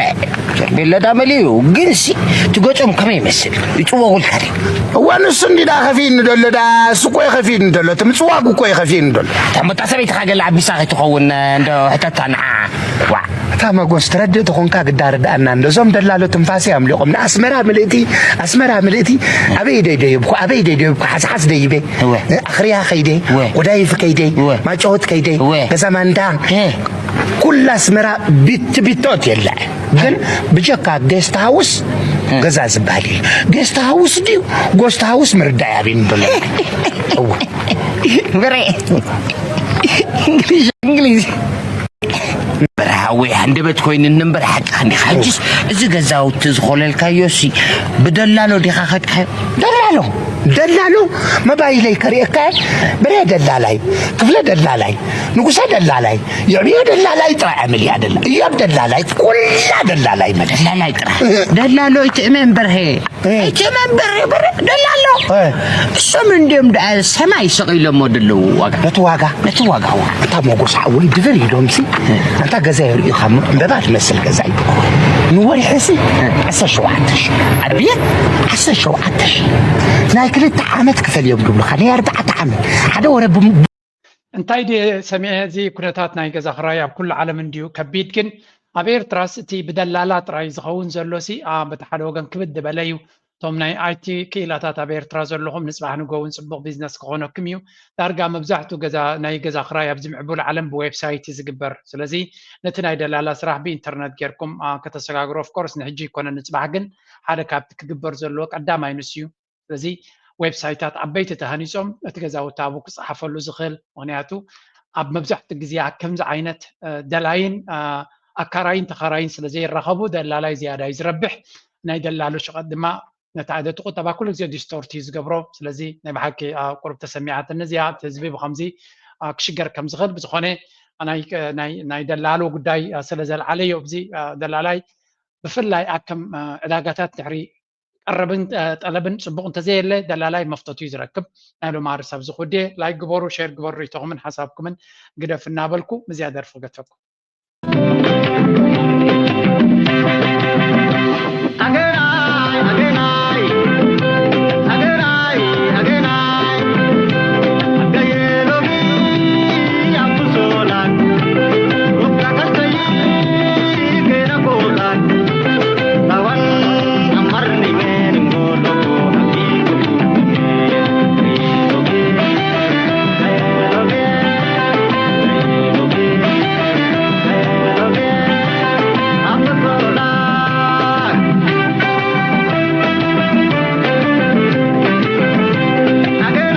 ቸርቤል ለዳ መሊኡ፣ ግን ሲ፣ እቲ ገጾም ከመይ ይመስል? ይጽወጉልካ ድዩ? እዋ፣ ንሱ እንዲ ደኣ ከፊእኒ ደሎ፣ ደኣ እሱ እኮ እዩ ከፊእኒ ደሎ፣ እቲ ምጽዋግ እኮ እዩ ከፊእኒ ደሎ። እታ መጣ ሰበይትኻ ገለ ኣቢሳ ከይትኸውን፣ እንዶ ሕተታ ንዓ። ዋ። እታ መጎስ ትረድእ ተኾንካ ግዳ ርድኣና፣ እንዶ እዞም ደላሎ ትንፋሰይ ኣምሊቖም፣ ንኣስመራ ምልእቲ፣ ኣስመራ ምልእቲ፣ ኣበይ ደይ ደይብኩ፣ ኣበይ ደይ ደይብኩ፣ ሓስሓስ ደይበ፣ እወ። ኣኽርያ ከይደ፣ እወ። ጎዳይፍ ከይደ፣ እወ። ማጫወት ከይደ፣ እወ። ገዛ ማንዳ፣ እ። ኩላ ኣስመራ ቢት ቢቶት የለ። ግን ብጀካ ጌስት ሃውስ እ። ገዛ ዝበሃል የለ። ጌስት ሃውስ ድዩ ጎስት ሃውስ ምርዳእ ያብን ብሎ። እወ። በረ፣ እንግሊዝ፣ እንግሊዝ። በረ ሓወይ፣ ሃንደበት ኮይኑ እንበር ሓቅኻ እንዲኻ። ሕጅስ እዚ ገዛውቲ ዝኾለልካዮ ሲ ብደላሎ ዲኻ ከድካዮ? ደላሎ፣ ደላሎ፣ መባይለይ ከርእየካ፣ በረ ደላላይ፣ ክፍለ ደላላይ፣ ንጉሰ ደላላይ፣ የዕብዮ ደላላይ ጥራይ ኣመል እያ ደላ-፣ እዮብ ደላላይ፣ ኩላ ደላላይ መለ። ደላላይ ጥራይ። ደላሎ ኣይትእመን በርሄ። እ። ኣይትእመን በርሄ፣ በርሄ፣ ደላሎ። እ። እሶም እንዲዮም ደኣ ሰማይ ሰቒሎሞ ደለዉ ዋጋ። ነቲ ዋጋ፣ ነቲ ዋጋ፣ ዋ። እታ መጎስ እውን ድብር ኢሎም ሲ፣ እ። ኣንታ ገዛ የርእዩኻ እሞ፣ ዕምበባ ትመስል ገዛ እዩ። ንወርሒ ሲ፣ እ። ዓሰርተ ሸውዓተ ሺሕ። ኣቤት፣ ዓሰርተ ሸውዓተ ሺሕ። ናይ ክልተ ዓመት ክፈል እዮም ድብሉኻ፣ ናይ ኣርባዕተ ዓመት። ሓደ ወረ ብም-፣ እንታይ ድየ ሰሚዐ፣ እዚ ኩነታት ናይ ገዛ ክራይ ኣብ ኩሉ ዓለም እንድዩ ከቢድ፣ ግን ኣብ ኤርትራስ እቲ ብደላላ ጥራይ ዝኸውን ዘሎ ሲ፣ ኣ፣ በቲ ሓደ ወገን ክብድ ዝበለ እዩ። እቶም ናይ ኣይቲ ክኢላታት ኣብ ኤርትራ ዘለኹም፣ ንጽባሕ ንግሆ እውን ጽቡቕ ቢዝነስ ክኾነኩም እዩ። ዳርጋ መብዛሕትኡ ገዛ፣ ናይ ገዛ ክራይ ኣብዚ ምዕቡል ዓለም ብዌብሳይት እዩ ዝግበር። ስለዚ ነቲ ናይ ደላላ ስራሕ ብኢንተርነት ጌርኩም፣ ኣ፣ ከተሰጋግሩ፣ ኦፍኮርስ ንሕጂ ይኮነ ንጽባሕ፣ ግን ሓደ ካብቲ ክግበር ዘለዎ ቀዳማይ ንሱ እዩ። ስለዚ ዌብሳይታት ዓበይቲ ተሃኒጾም እቲ ገዛውቲ ኣብኡ ክጸሓፈሉ ዝኽእል፣ ምኽንያቱ ኣብ መብዛሕትኡ ግዜ ኣብ ከምዚ ዓይነት፣ እ፣ ደላይን፣ እ፣ ኣካራይን ተኻራይን ስለ ዘይራኸቡ ደላላይ ዝያዳ እዩ ዝረብሕ። ናይ ደላሎ ሸቐጥ ድማ ነቲ ዓደቲ ቁጠባ ኩሉ ግዜ ዲስቶርት እዩ ዝገብሮ። ስለዚ ናይ ብሓቂ፣ እ፣ ቁሩብ ተሰሚዓትኒ እዚኣ፣ እቲ ህዝቢ ብኸምዚ፣ እ፣ ክሽገር ከም ዝኽእል። ብዝኾነ ናይ፣ ናይ፣ ናይ ደላሎ ጉዳይ፣ እ፣ ስለ ዘልዓለዮ ኣብዚ፣ እ፣ ደላላይ ብፍላይ ኣብ ከም፣ እ፣ ዕዳጋታት ድሕሪ ቀረብን፣ እ፣ ጠለብን ጽቡቕ እንተዘየለ ደላላይ መፍተቱ እዩ ዝረክብ። ናይ ሎማ ርሳብ ዝኹዴ ላይክ ግበሩ፣ ሼር ግበሩ፣ ርእይቶኹምን ሓሳብኩምን ግደፍ እናበልኩ ምስዚኣ ደርፊ ክገድፈኩም።